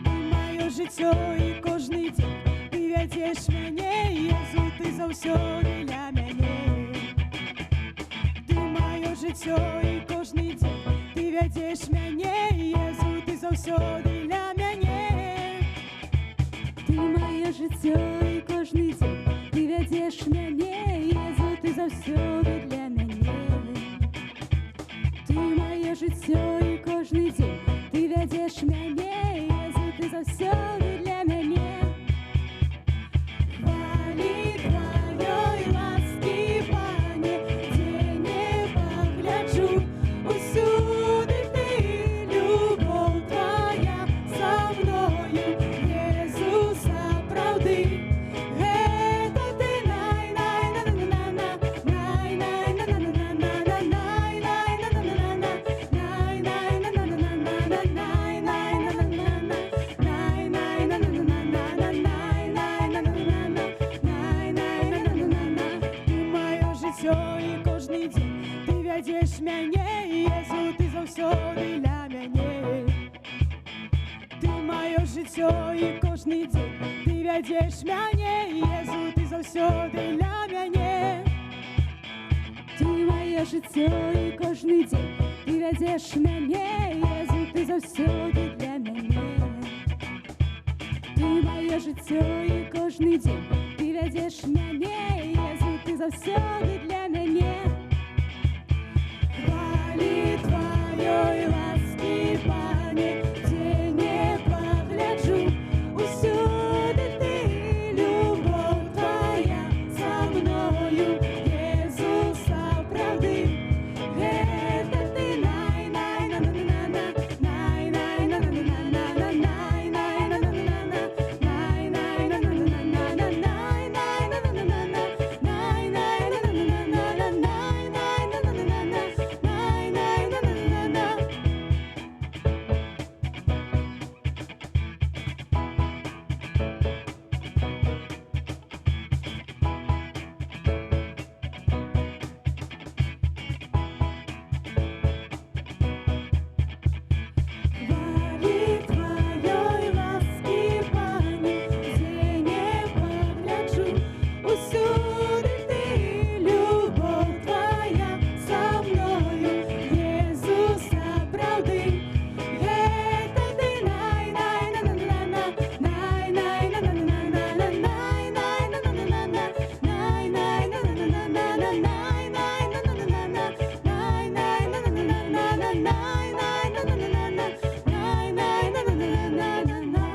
Ты маё жыццё, і кожны дзень ты вядзеш мяне, Езу, ты заўсёды ля мяне. Ты маё жыццё, і кожны дзень ты вядзеш мяне, Езу, ты заўсёды ля мяне. Ты маё жыццё, і кожны дзень ты вядзеш мяне, Езу, ты заўсёды для мяне. Ты маё жыццё, і кожны дзень ты вядзеш мяне, Езу, ты заўсёды для мяне. Хвалі Тваёй ласкі, Пане, дзе не пагляджу, усюды Ты, любоў Твая са мною, Езу, сапраўды. Гэта Ты, най най на на на на най най на на на на на най най на на на на най най на на на на на най най на на на на най най на на на на на най най на на на на най най на на на на. Ты маё жыццё, і кожны дзень ты вядзеш мяне, Езу, ты заўсёды ля мяне. Ты маё жыццё, і кожны дзень ты вядзеш мяне, Езу, ты заўсёды ля мяне. Ты маё жыццё, і кожны дзень ты вядзеш мяне, Езу, ты заўсёды для мяне. Ты маё жыццё, і кожны дзень ты вядзеш мяне, Езу, ты заўсёды для мяне. Хвалі Тваёй ласкі, Пане, дзе не пагляджу, усюды Ты, любоў Твая са мною, Езу, сапраўды. Гэта Ты, най най на на на на най най на на на на на най най на на на на най най на на на на на най най на на на на най най на на на на на най най на на на на най най на на на на. Хвалі Тваёй ласкі, Пане, дзе не пагляджу, усюды Ты, любоў Твая са мною, Езу, сапраўды. Гэта Ты, най най на на на на най най на на на на на най най на на на на най най на на на на на най най на на на на най най на на на на на най най на на на на най най на на на на на най.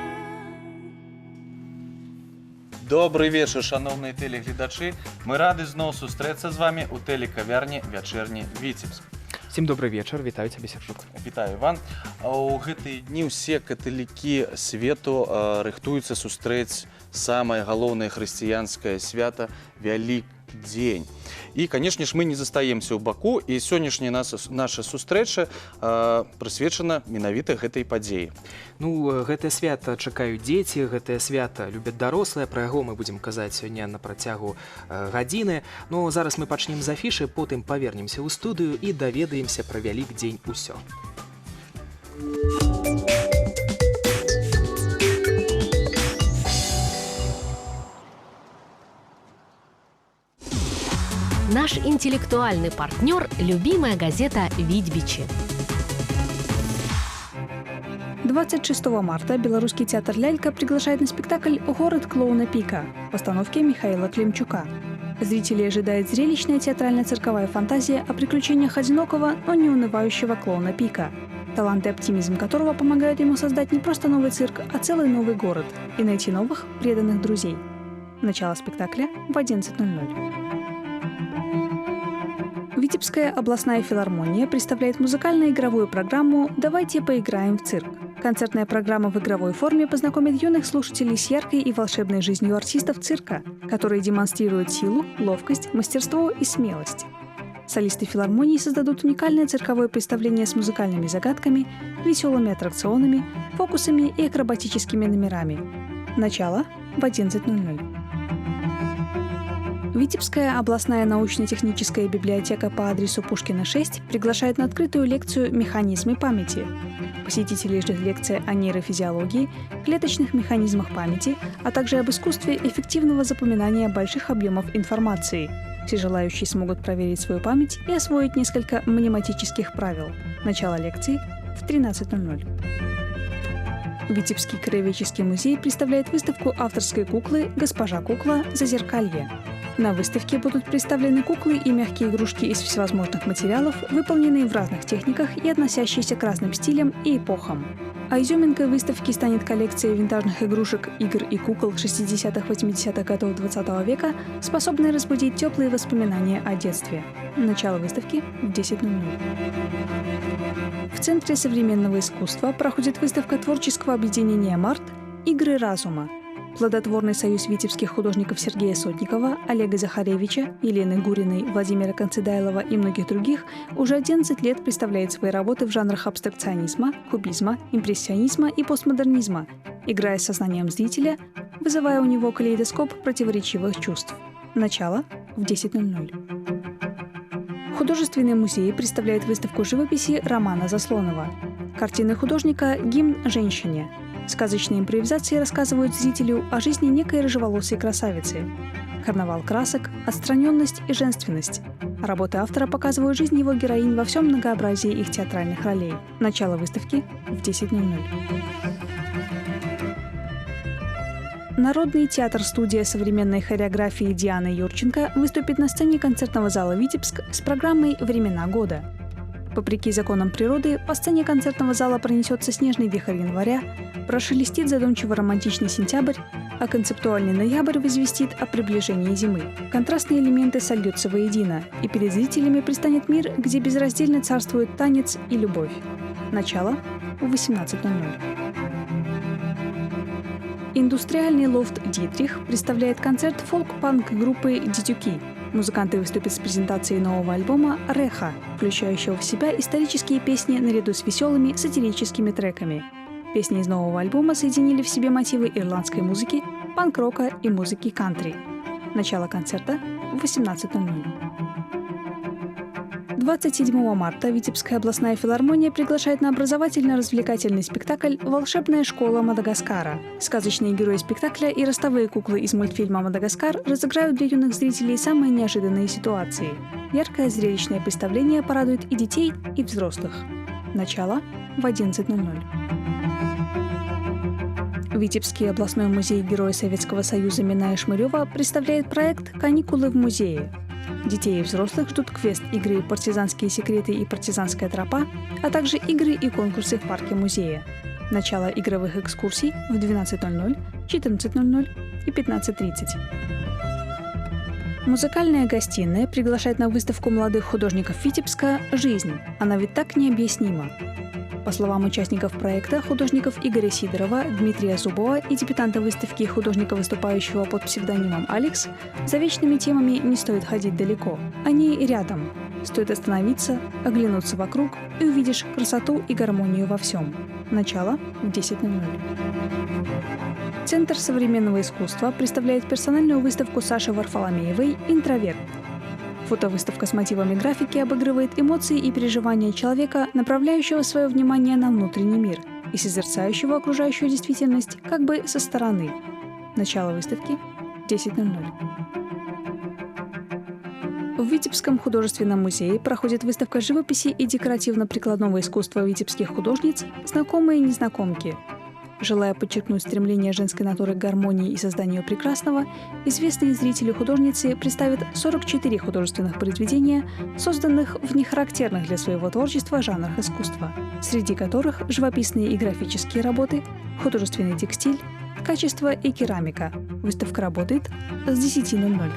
Добры вечар, шаноўныя тэлегледачы. Мы рады зноў сустрэцца з вами ў тэлекавярні «Вячэрні Віцебск». Всем добрый вечер, вітаю цябе, Сержук. Вітаю, Іван. А ў гэтыя дні ўсе каталікі свету рыхтуюцца сустрэць самае галоўнае хрысціянскае свята — Вялікдзень. І, канешне ж, мы не застаемся ў баку, і сённяшняя наша сустрэча прысвечана менавіта гэтай падзеі. Ну, гэтае свята чакаюць дзеці, гэтае свята любяць дарослыя, пра яго мы будзем казаць сёння на працягу гадзіны. Ну, зараз мы пачнем з афішы, потым павернемся ў студыю і даведаемся пра Вялікдзень усё. Наш интеллектуальный партнер – любимая газета «Витьбичи». 26 марта Белорусский театр «Лялька» приглашает на спектакль «Город клоуна Пика» в постановке Михаила Климчука. Зрителей ожидает зрелищная театрально-цирковая фантазия о приключениях одинокого, но не унывающего клоуна Пика, талант и оптимизм которого помогают ему создать не просто новый цирк, а целый новый город и найти новых преданных друзей. Начало спектакля в 11:00. Витебская областная филармония представляет музыкально-игровую программу «Давайте поиграем в цирк». Концертная программа в игровой форме познакомит юных слушателей с яркой и волшебной жизнью артистов цирка, которые демонстрируют силу, ловкость, мастерство и смелость. Солисты филармонии создадут уникальное цирковое представление с музыкальными загадками, веселыми аттракционами, фокусами и акробатическими номерами. Начало в 11:00. Витебская областная научно-техническая библиотека по адресу Пушкина, 6 приглашает на открытую лекцию «Механизмы памяти». Посетителей ждет лекция о нейрофизиологии, клеточных механизмах памяти, а также об искусстве эффективного запоминания больших объемов информации. Все желающие смогут проверить свою память и освоить несколько мнематических правил. Начало лекции в 13:00. Витебский краеведческий музей представляет выставку авторской куклы «Госпожа кукла. Зазеркалье». На выставке будут представлены куклы и мягкие игрушки из всевозможных материалов, выполненные в разных техниках и относящиеся к разным стилям и эпохам. А изюминкой выставки станет коллекция винтажных игрушек, игр и кукол 60-80-х годов 20 века, способная разбудить теплые воспоминания о детстве. Начало выставки в 10:00. В Центре современного искусства проходит выставка творческого объединения «Март» «Игры разума». Плодотворный союз витебских художников Сергея Сотникова, Олега Захаревича, Елены Гуриной, Владимира Концедайлова и многих других уже 11 лет представляет свои работы в жанрах абстракционизма, кубизма, импрессионизма и постмодернизма, играя с сознанием зрителя, вызывая у него калейдоскоп противоречивых чувств. Начало в 10:00. Художественный музей представляет выставку живописи Романа Заслонова. Картины художника «Гимн женщине». Сказочные импровизации рассказывают зрителю о жизни некой рыжеволосой красавицы. Карнавал красок, отстраненность и женственность. Работы автора показывают жизнь его героинь во всем многообразии их театральных ролей. Начало выставки в 10:00. Народный театр-студия современной хореографии Дианы Юрченко выступит на сцене концертного зала «Витебск» с программой «Времена года». Вопреки законам природы, по сцене концертного зала пронесется снежный вихрь января, прошелестит задумчиво романтичный сентябрь, а концептуальный ноябрь возвестит о приближении зимы. Контрастные элементы сольются воедино, и перед зрителями предстанет мир, где безраздельно царствует танец и любовь. Начало в 18:00. Индустриальный лофт «Дитрих» представляет концерт фолк-панк группы «Дитюки». Музыканты выступят с презентацией нового альбома «Реха», включающего в себя исторические песни наряду с веселыми сатирическими треками. Песни из нового альбома соединили в себе мотивы ирландской музыки, панк-рока и музыки кантри. Начало концерта в 18:00. 27 марта Витебская областная филармония приглашает на образовательно-развлекательный спектакль «Волшебная школа Мадагаскара». Сказочные герои спектакля и ростовые куклы из мультфильма «Мадагаскар» разыграют для юных зрителей самые неожиданные ситуации. Яркое зрелищное представление порадует и детей, и взрослых. Начало в 11:00. Витебский областной музей Героя Советского Союза Миная Шмырева представляет проект «Каникулы в музее». Детей и взрослых ждут квест игры «Партизанские секреты» и «Партизанская тропа», а также игры и конкурсы в парке музея. Начало игровых экскурсий в 12:00, 14:00 и 15:30. Музыкальная гостиная приглашает на выставку молодых художников Витебска «Жизнь». Она ведь так необъяснима. По словам участников проекта, художников Игоря Сидорова, Дмитрия Зубова и дебютанта выставки художника, выступающего под псевдонимом Алекс, за вечными темами не стоит ходить далеко. Они рядом. Стоит остановиться, оглянуться вокруг и увидишь красоту и гармонию во всем. Начало в 10:00. Центр современного искусства представляет персональную выставку Саши Варфоломеевой «Интроверт». Фотовыставка с мотивами графики обыгрывает эмоции и переживания человека, направляющего свое внимание на внутренний мир и созерцающего окружающую действительность как бы со стороны. Начало выставки в 10:00. В Витебском художественном музее проходит выставка живописи и декоративно-прикладного искусства витебских художниц «Знакомые незнакомки». Желая подчеркнуть стремление женской натуры к гармонии и созданию прекрасного, известные зрители художницы представят 44 художественных произведения, созданных в нехарактерных для своего творчества жанрах искусства, среди которых живописные и графические работы, художественный текстиль, ткачество и керамика. Выставка работает с 10:00.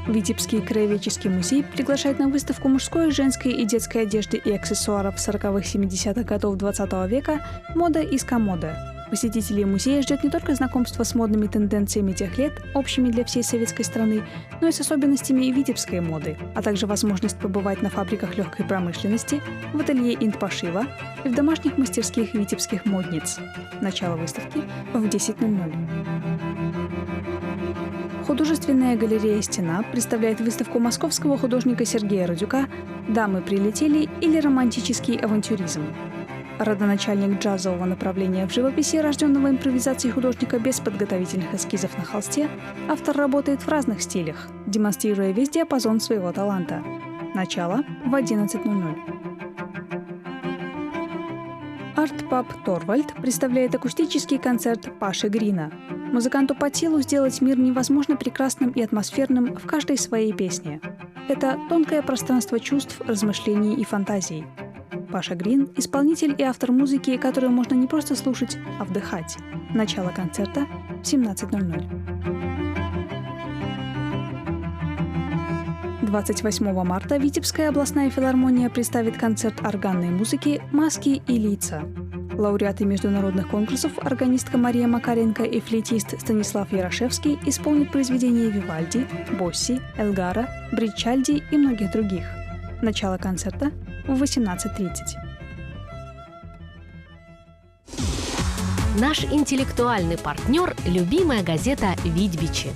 Витебский краеведческий музей приглашает на выставку мужской, женской и детской одежды и аксессуаров 40-х-70-х годов 20 века «Мода из комода». Посетителей музея ждет не только знакомство с модными тенденциями тех лет, общими для всей советской страны, но и с особенностями витебской моды, а также возможность побывать на фабриках легкой промышленности, в ателье интпошива и в домашних мастерских витебских модниц. Начало выставки в 10:00. Художественная галерея «Стена» представляет выставку московского художника Сергея Радюка «Дамы прилетели» или «Романтический авантюризм». Родоначальник джазового направления в живописи, рожденного импровизацией художника без подготовительных эскизов на холсте, автор работает в разных стилях, демонстрируя весь диапазон своего таланта. Начало в 11:00. Арт-паб «Торвальд» представляет акустический концерт Паши Грина. Музыканту под силу сделать мир невозможно прекрасным и атмосферным в каждой своей песне. Это тонкое пространство чувств, размышлений и фантазий. Паша Грин – исполнитель и автор музыки, которую можно не просто слушать, а вдыхать. Начало концерта в 17:00. 28 марта Витебская областная филармония представит концерт органной музыки «Маски и лица». Лауреаты международных конкурсов органистка Мария Макаренко и флейтист Станислав Ярошевский исполнят произведения Вивальди, Босси, Элгара, Бричальди и многих других. Начало концерта в 18:30. Наш интеллектуальный партнер – любимая газета «Витьбичи».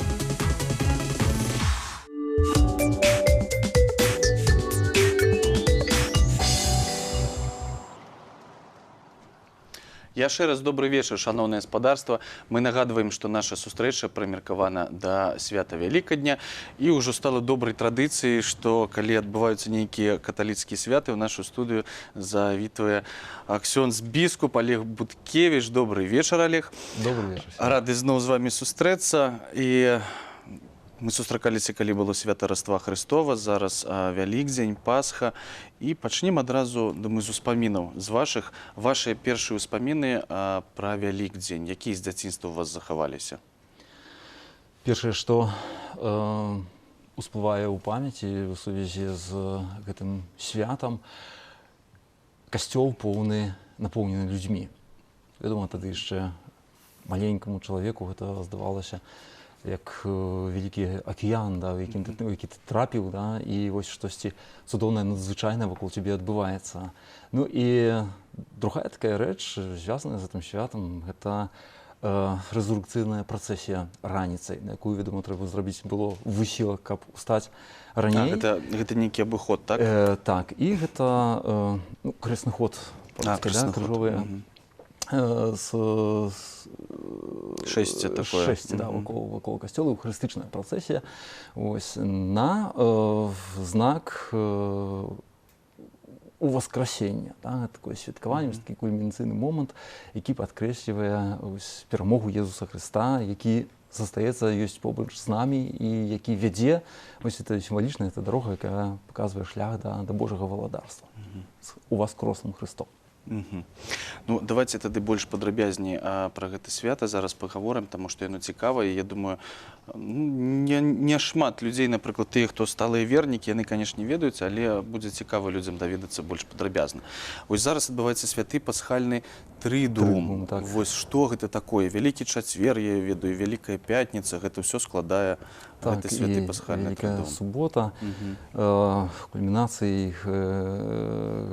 Яшчэ раз добры вечар, шаноўнае спадарства. Мы нагадваем, што наша сустрэча прымеркавана да свята Вялікадня, і ўжо стала добрай традыцыяй, што калі адбываюцца нейкія каталіцкія святы, ў нашу студыю завітвае ксёндз біскуп Алег Буткевіч. Добры вечар, Алег. Добры вечар. Рады зноў з вамі сустрэцца. І мы сустракаліся, калі было свята Раства Хрыстова, зараз Вялікдзень, Пасха. І пачнем адразу, думаю, з успамінаў, з вашых. Вашыя першыя ўспаміны пра Вялікдзень, якія з дзяцінства ў вас захаваліся? Першае, што усплывае ў памяці ў сувязі з гэтым святам, касцёл поўны, напоўнены людзьмі. Вядома, тады яшчэ маленькаму чалавеку гэта здавалася як вялікі акіян, да, у які ты трапіў, да, і вось штосьці цудоўнае, надзвычайнае вакол цябе адбываецца. Ну і другая такая рэч, звязаная з гэтым святам, гэта рэзуррэкцыйная працэсія раніцай, на якую, вядома, трэба зрабіць было высілак, каб устаць раней. Гэта нейкі абыход, так? Так, і гэта ну, крэсны ход, да, крыжовы. Шэсце такое. Шэсце, да, вакол касцёла, эўхарыстычная працэсія. Ось, на знак уваскрасення, да, такое святкаванне, такі кульмінацыйны момант, які падкрэслівае перамогу Езуса Хрыста, які застаецца, ёсць побач з намі і які вядзе, вось это сімвалічная эта дарога, якая паказвае шлях да Божага валадарства з уваскрослым Хрыстом. Ну, давайте тады больш падрабязней пра гэта свята зараз пагаворым, таму што яно цікава, і я думаю, не шмат людзей, напрыклад, тыя, хто сталыя вернікі, яны, канешне, ведаюць, але будзе цікава людзям даведацца больш падрабязна. Вось зараз адбываецца святы пасхальны трыдуум. Так. Вось што гэта такое? Вялікі чацвер, я ведаю, Вялікая пятніца, гэта ўсё складае так, гэты святы пасхальны Вялікая трыдуум. Субота, кульмінацыяй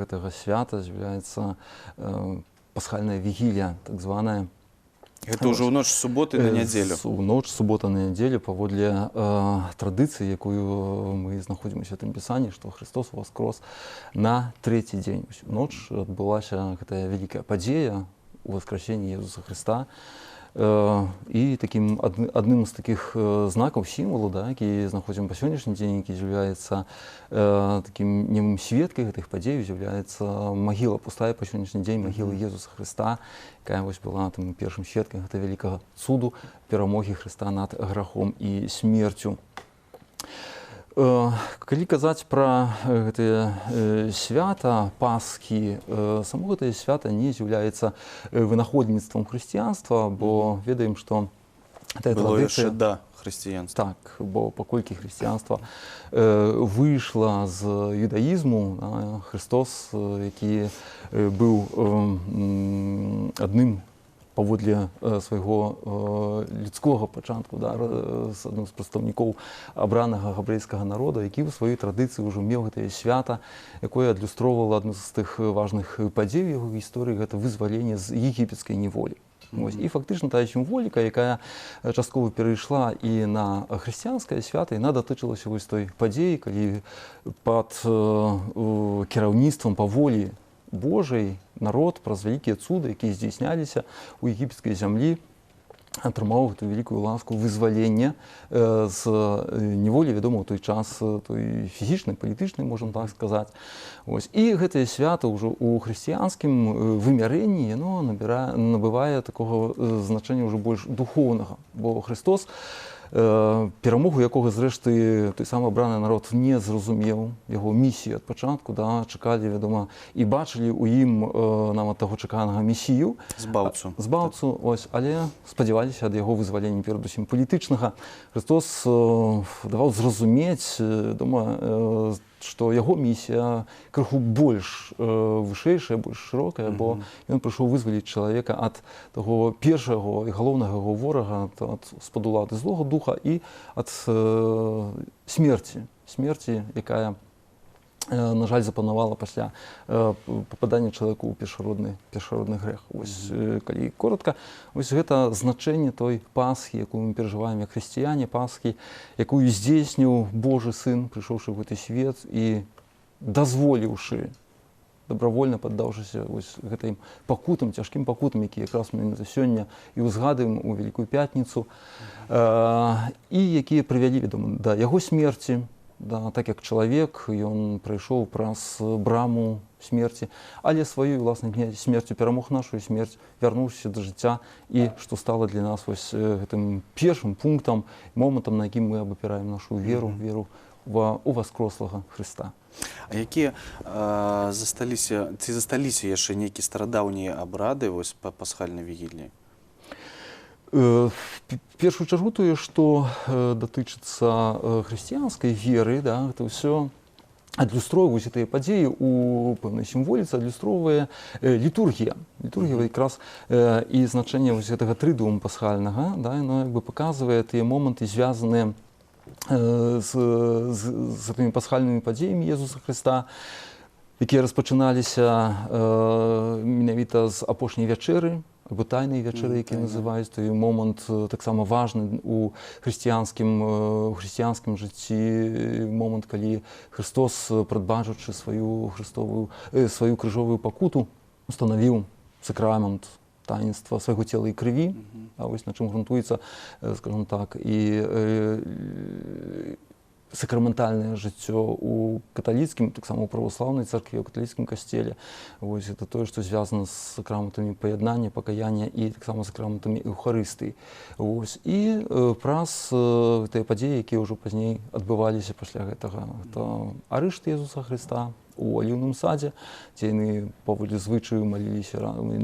гэтага свята з'яўляецца пасхальная вігілія, так званая. Гэта ўжо ў ноч суботы на нядзелю. У ноч субота на нядзелю, паводле традыцыі, якую мы знаходзім у Святым Пісанні, што Хрыстос уваскрос на трэці дзень. У ноч адбылася гэтая вялікая падзея ўваскрасення Езуса Хрыста. І такім адным з такіх знакаў, сімвалу, да, які знаходзім па сённяшні дзень, які з'яўляецца такім немым сведкай гэтых падзей, з'яўляецца магіла, пустая па сённяшні дзень магіла Езуса Хрыста, якая вось была там першым сведкам гэта вялікага цуду перамогі Хрыста над грахом і смерцю. Калі казаць пра гэтае свята Пасхі, само гэтае свята не з'яўляецца вынаходніцтвам хрысціянства, бо ведаем, што гэтая Было традыцыя яшчэ да хрысціянства. Так, бо паколькі хрысціянства выйшла з юдаізму, да, Хрыстос, які быў адным паводле свайго людскога пачатку, да, з адным з прадстаўнікоў абранага габрэйскага народа, які ў сваёй традыцыі ўжо меў гэтае свята, якое адлюстроўвала адну з тых важных падзей яго гісторыі, гэта вызваленне з егіпецкай неволі. Вось. І фактычна тая сімволіка, якая часткова перайшла і на хрысціянскае свята, яна датычылася вось той падзеі, калі пад кіраўніцтвам, па волі Божай народ праз вялікія цуды, якія здзяйсняліся ў егіпецкай зямлі, атрымаў гэту вялікую ласку вызвалення з неволі, вядома, ў той час той фізічнай, палітычнай, можам так сказаць. Вось. І гэтае свята ўжо ў хрысціянскім вымярэнні яно набывае такога значэння ўжо больш духоўнага, бо Хрыстос, перамогу якога, зрэшты, той самы абраны народ не зразумеў, яго місію ад пачатку, да, чакалі, вядома, і бачылі ў ім нават таго чаканага месію, Збаўцу. Збаўцу, ось, але спадзяваліся ад яго вызвалення перадусім палітычнага. Хрыстос даваў зразумець, вядома, што яго місія крыху больш вышэйшая, больш шырокая, бо ён прыйшоў вызваліць чалавека ад таго першага і галоўнага яго ворага, ад з-пад улады злога духа і ад смерці, якая, на жаль, запанавала пасля пападання чалавеку ў першародны грэх. Вось, калі коротка, вось гэта значэнне той Пасхі, якую мы перажываем як хрысціяне, Пасхі, якую здзейсніў Божы Сын, прыйшоўшы ў гэты свет і дазволіўшы, добравольна паддаўшыся вось гэтым пакутам, цяжкім пакутам, якія якраз мы сёння і ўзгадываем у Вялікую Пятніцу, і якія прывялі, вядома, да яго смерці, да, так як чалавек ён прайшоў праз браму смерці, але сваёй уласнай смерцю перамог нашу смерць, вярнуўся да жыцця, і што стала для нас вось гэтым першым пунктам, момантам, на якім мы абапіраем нашу веру, веру у васкрослага Хрыста. А якія засталіся, ці засталіся яшчэ нейкія старадаўнія абрады вось па пасхальнай вігіліі? В першую чаргу тое, што датычыцца хрысціянскай веры, да, гэта ўсё адлюстроўваюць гэтыя падзеі у пэўнай сімволіцы, адлюстроўвае літургія. Літургія якраз і значэнне вось гэтага трыдууму пасхальнага, да, яно як бы паказвае тыя моманты, звязаныя з гэтымі пасхальнымі падзеямі Езуса Хрыста, якія распачыналіся менавіта з апошняй вячэры, або тайнай вячэры, які называюць, той момант таксама важны у хрысціянскім жыцці, момант, калі Хрыстос, прадбачыўшы сваю крыжовую пакуту, устанавіў сакрамент таінства свайго цела і крыві, а вось на чым грунтуецца, скажем так, і сакраментальнае жыццё у каталіцкім, таксама у праваслаўнай царкве, у каталіцкім касцеле. Вось это тое, што звязана з сакраментамі паяднання, пакаяння і таксама сакраментамі Эўхарыстыі. Вось. І праз тыя падзеі, якія ўжо пазней адбываліся пасля гэтага. Гэта арышт Езуса Хрыста у Аліўным садзе, дзе яны паводле звычаю маліліся,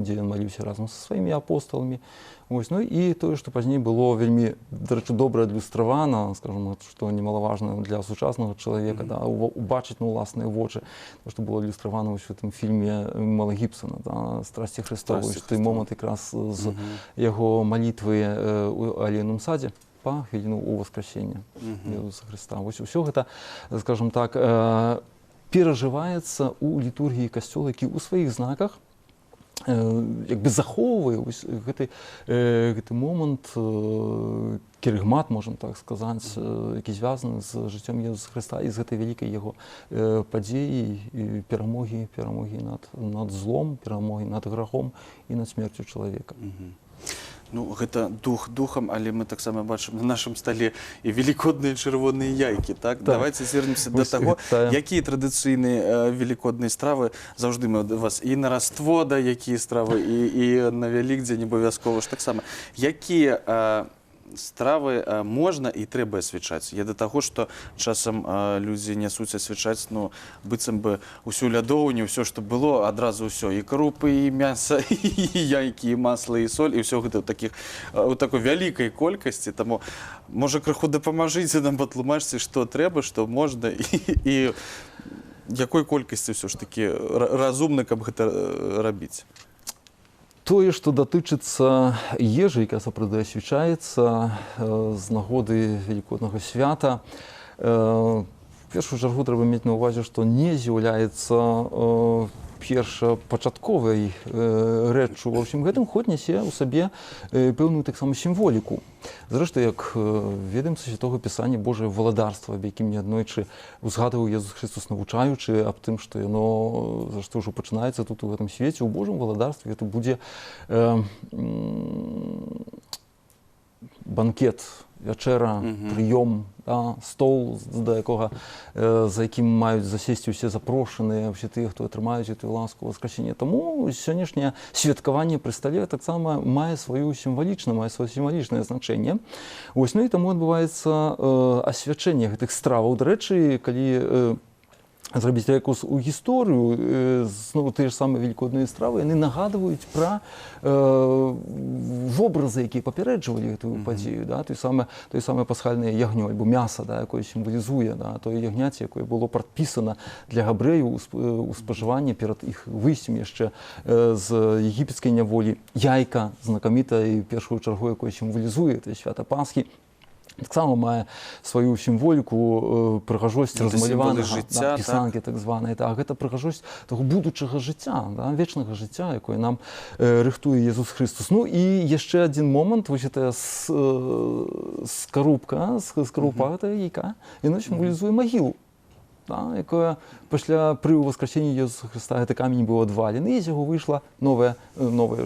дзе ён маліўся разам са сваімі апосталамі. Вось. Ну і тое, што пазней было вельмі, дарэчы, добра адлюстравана, скажем, што немалаважна для сучаснага чалавека, да, убачыць на ўласныя вочы, то, што было адлюстравана вось у гэтым фільме Мела Гібсона, да, «Страсці Хрыстовы», «Страсці той Хрыстовы». момант якраз з яго малітвы у Аліўным садзе па хвіліну ў Уваскрасенне Езуса Хрыста. Вось усё гэта, скажем так, перажываецца ў літургіі касцёла, які ў сваіх знаках як бы захоўвае вось гэты момант, керыгмат, можам так сказаць, які звязаны з жыццём Езуса Хрыста і з гэтай вялікай яго падзеяй, і перамогі над злом, перамогі над грахом і над смерцю чалавека. Ну, гэта дух духам, але мы таксама бачым на нашым стале і велікодныя чырвоныя яйкі, так? Так. Давайте звернемся да Вось таго, гэта- якія традыцыйныя велікодныя стравы заўжды мы ад вас і на Раство, да, якія стравы, і на Вялікдзень абавязкова ж таксама. Якія стравы можна і трэба асвячаць? Я да таго, што часам людзі нясуць асвячаць, ну, быццам бы усю лядоўню, ўсё, што было, адразу ўсё, і крупы, і мяса, і яйкі, і масла, і соль, і ўсё гэта ў такой вялікай колькасці. Таму, можа, крыху дапамажыце нам, патлумачце, што трэба, што можна, і якой колькасці ўсё ж такі разумна, каб гэта рабіць. Тое, што датычыцца ежы, якая сапраўды асвячаецца з нагоды велікоднага свята, в першую чаргу трэба мець на ўвазе, што не з'яўляецца першапачатковай рэччу ва ўсім гэтым, хоць нясе ў сабе пэўную таксама сімволіку. Зрэшты, як ведаем са Святога Пісання, Божае валадарства, аб якім неаднойчы узгадваў Езус Хрыстус, навучаючы аб тым, што яно зрэшты ўжо пачынаецца тут у гэтым свеце, у Божым валадарстве гэта будзе банкет, вячэра, прыём, да, стол, да якога, за якім маюць засесці ўсе запрошаныя, усе тыя, хто атрымаюць гэтую ласку ўваскрасення. Таму сённяшняе святкаванне пры стале таксама мае сваю сімвалічнае, мае сваё сімвалічнае значэнне. Вось, ну і таму адбываецца асвячэнне гэтых страваў. Дарэчы, калі зрабіць рэкурс у гісторыю, зноў тыя ж самыя велікодныя стравы, яны нагадваюць пра вобразы, якія папярэджвалі гэтую падзею, да, той самае пасхальнае ягнё альбо мяса, да, якое сімвалізуе, да, тое ягняце, якое было прадпісана для габрэяў у спажыванні перад іх выйсцем яшчэ з егіпецкай няволі. Яйка знакамітая і ў першую чаргу, якое сімвалізуе это свята Пасхі, таксама мае сваю сімволіку, прыгажосць Гэта размаляванага, сімвалы жыцця, да, так? пісанкі так званыя, так, гэта прыгажосць таго будучага жыцця, да, вечнага жыцця, якое нам рыхтуе Езус Хрыстус. Ну і яшчэ адзін момант, вось гэтая скарупка, скарупа гэтая яйка, яна сімвалізуе магілу, да, якая пасля пры ўваскрасенні Езуса Хрыста гэты камень быў адвалены, і з яго выйшла новае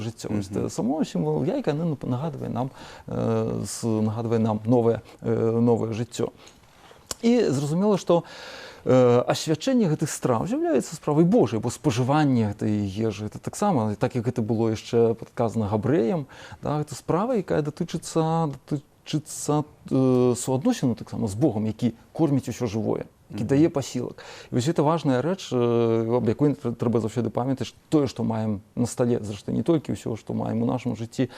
жыццё. Вось само сімвал яйка, яно нагадвае нам новае жыццё. І зразумела, што асвячэнне гэтых страў з'яўляецца справай Божай, бо спажыванне гэтай ежы это таксама, так як гэта было яшчэ падказана габрэям, да, гэта справа, якая датычыцца суадносіну таксама з Богам, які корміць усё жывое, які дае пасілак. І вось гэта важная рэч, аб якой трэба заўсёды памятаць, што тое, што маем на стале, зрэшты, не толькі ўсё, што маем у нашым жыцці,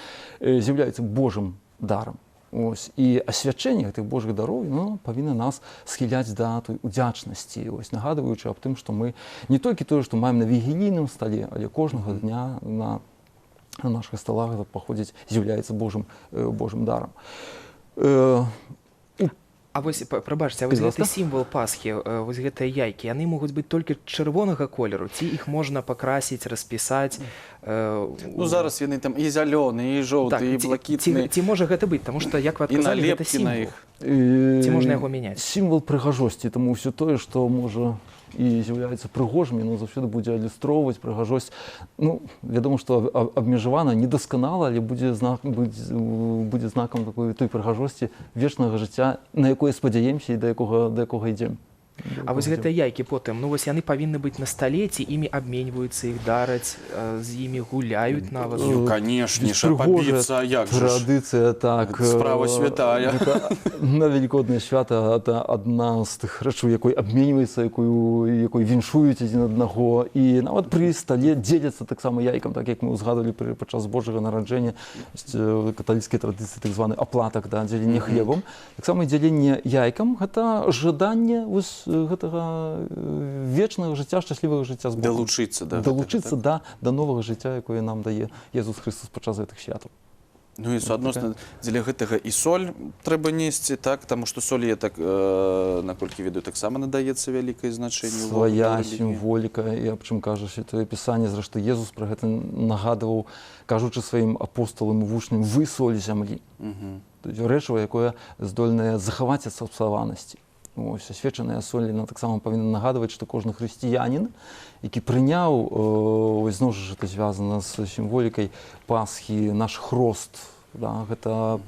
з'яўляецца Божым дарам. Ось. І асвячэнне гэтых Божых дароў, ну, павінна нас схіляць да той удзячнасці, ось, нагадваючы аб тым, што мы не толькі тое, што маем на вігілійным стале, але кожнага дня на нашых сталах гэта паходзіць, з'яўляецца Божым дарам. А вось прабачце, а вось Будзь гэты ласка. сімвал Пасхі, вось гэтыя яйкі, яны могуць быць толькі чырвонага колеру, ці іх можна пакрасіць, распісаць? Ну, зараз яны там і зялёныя, і жоўтыя, Так, і блакітныя. Ці можа гэта быць? Таму што, як вы І адказалі, гэта налепкі на сімвал. іх. Ці можна яго мяняць? Сімвал прыгажосці, таму ўсё тое, што можа і з'яўляецца прыгожым, яно заўсёды будзе адлюстроўваць прыгажосць. Ну, вядома, што абмежавана, недасканала, але будзе знакам такой той прыгажосці вечнага жыцця, на якое спадзяемся і да якога ідзем. А вось гэтыя яйкі потым, ну вось яны павінны быць на стале, ці імі абменьваюцца, іх дараць, з імі гуляюць нават? Ну, канешне ж, Прыгожая пабіцца, як жа ж. традыцыя, так. Гэта справа святая. Гэта на велікоднае свята это адна з тых рэчаў, якой абменьваецца, якой віншуюць адзін аднаго. І нават пры стале дзеляцца таксама яйкам, так як мы ўзгадвалі падчас Божага нараджэння, каталіцкай традыцыі, так званы аплатак, да, дзяленне хлебам. Таксама і дзяленне яйкам гэта жаданне вось гэтага вечнага жыцця, шчаслівага жыцця з Богом. Далучыцца да гэтага, Далучыцца так? да новага жыцця, якое нам дае Езус Хрыстус падчас гэтых святаў. Ну і суадносна дзеля гэтага і соль трэба несці, так, таму што соль, я так, наколькі ведаю, таксама надаецца вялікае значэнне ўвогуле Свая ў рэлігіі. сімволіка, і аб чым кажа Святое Пісанне, зрэшты, Езус пра гэта нагадваў, кажучы сваім апосталам і вучням: вы соль зямлі. То есть рэчыва, якое здольнае захаваць ад сапсаванасці. Ось, асвечаная соль, яна таксама павінна нагадваць, што кожны хрысціянін, які прыняў, ось, зноў жа гэта звязана з сімволікай Пасхі, наш хрост, Да, гэта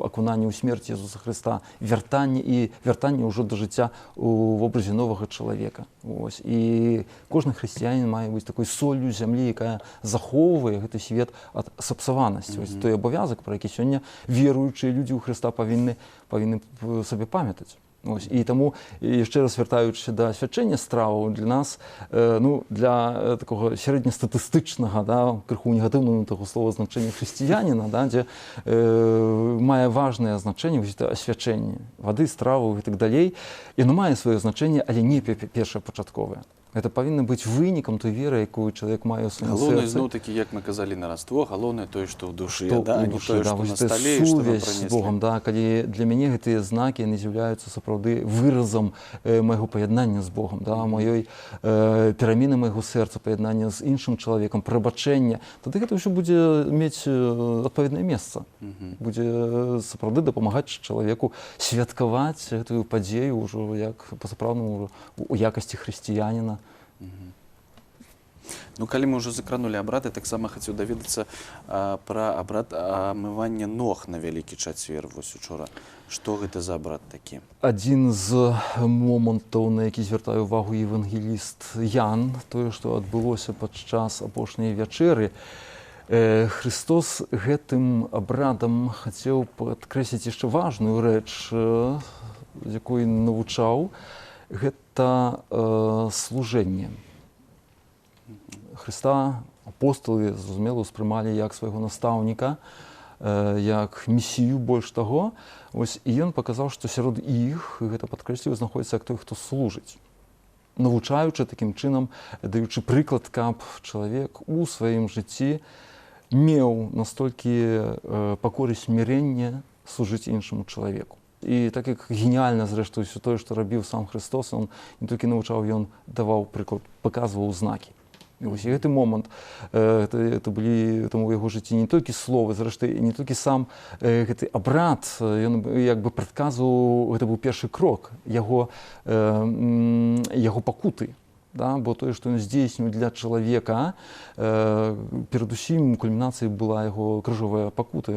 акунанне ў смерць Езуса Хрыста, вяртанне і вяртанне ўжо да жыцця у вобразе новага чалавека. Вось. І кожны хрысціянін мае быць такой соллю зямлі, якая захоўвае гэты свет ад сапсаванасці. Вось той абавязак, пра які сёння веруючыя людзі ў Хрыста павінны сабе памятаць. Ось, і таму, яшчэ раз вяртаючыся да асвячэння страваў, для нас, ну, для такога сярэднестатыстычнага, да, крыху негатыўнага таго слова значэння хрысціяніна, да, дзе мае важнае значэнне вось гэта асвячэнне вады, страваў і так далей, яно мае сваё значэнне, але не першапачатковае. Гэта павінна быць вынікам той веры, якую чалавек мае ў сваім Галоўнае сэрцы. зноў такі, як мы казалі на Раство, галоўнае тое, што ў душы, Што да, ў а не душы, тое, да, што вось на гэта стале і што нам сувязь з прынеслі. Богам, да, калі для мяне гэтыя знакі яны з'яўляюцца сапраўды выразам майго паяднання з Богам, да, маёй перамены майго сэрца, паяднання з іншым чалавекам, прабачэння, тады гэта ўсё будзе мець адпаведнае месца. Будзе сапраўды дапамагаць чалавеку святкаваць гэтую падзею ўжо як па-сапраўднаму у якасці хрысціяніна. Ну, калі мы ўжо закранулі абрады, таксама хацеў даведацца пра абрад амывання ног на Вялікі чацвер, вось учора. Што гэта за абрад такі? Адзін з момантаў, на які звяртае увагу евангеліст Ян, тое, што адбылося падчас апошняй вячэры, Хрыстос гэтым абрадам хацеў падкрэсліць яшчэ важную рэч, якой навучаў, гэта служэнне. Хрыста апосталы, зразумела, успрымалі як свайго настаўніка, як месію, больш таго. Ось, і ён паказаў, што сярод іх, і гэта падкрэсліў, знаходзіцца як той, хто служыць. Навучаючы такім чынам, даючы прыклад, каб чалавек у сваім жыцці меў настолькі пакоры, смірэнне служыць іншаму чалавеку. І так як геніальна, зрэшты, ўсё тое, што рабіў сам Хрыстос, он не толькі навучаў, ён даваў прыклад, паказваў знакі. І вось і гэты момант, это былі там у яго жыцці не толькі словы, зрэшты, не толькі сам гэты абрад, ён як бы прадказваў, гэта быў першы крок яго пакуты. Да, бо тое, што ён здзейсніў для чалавека, перадусім кульмінацыяй была яго крыжовая пакута,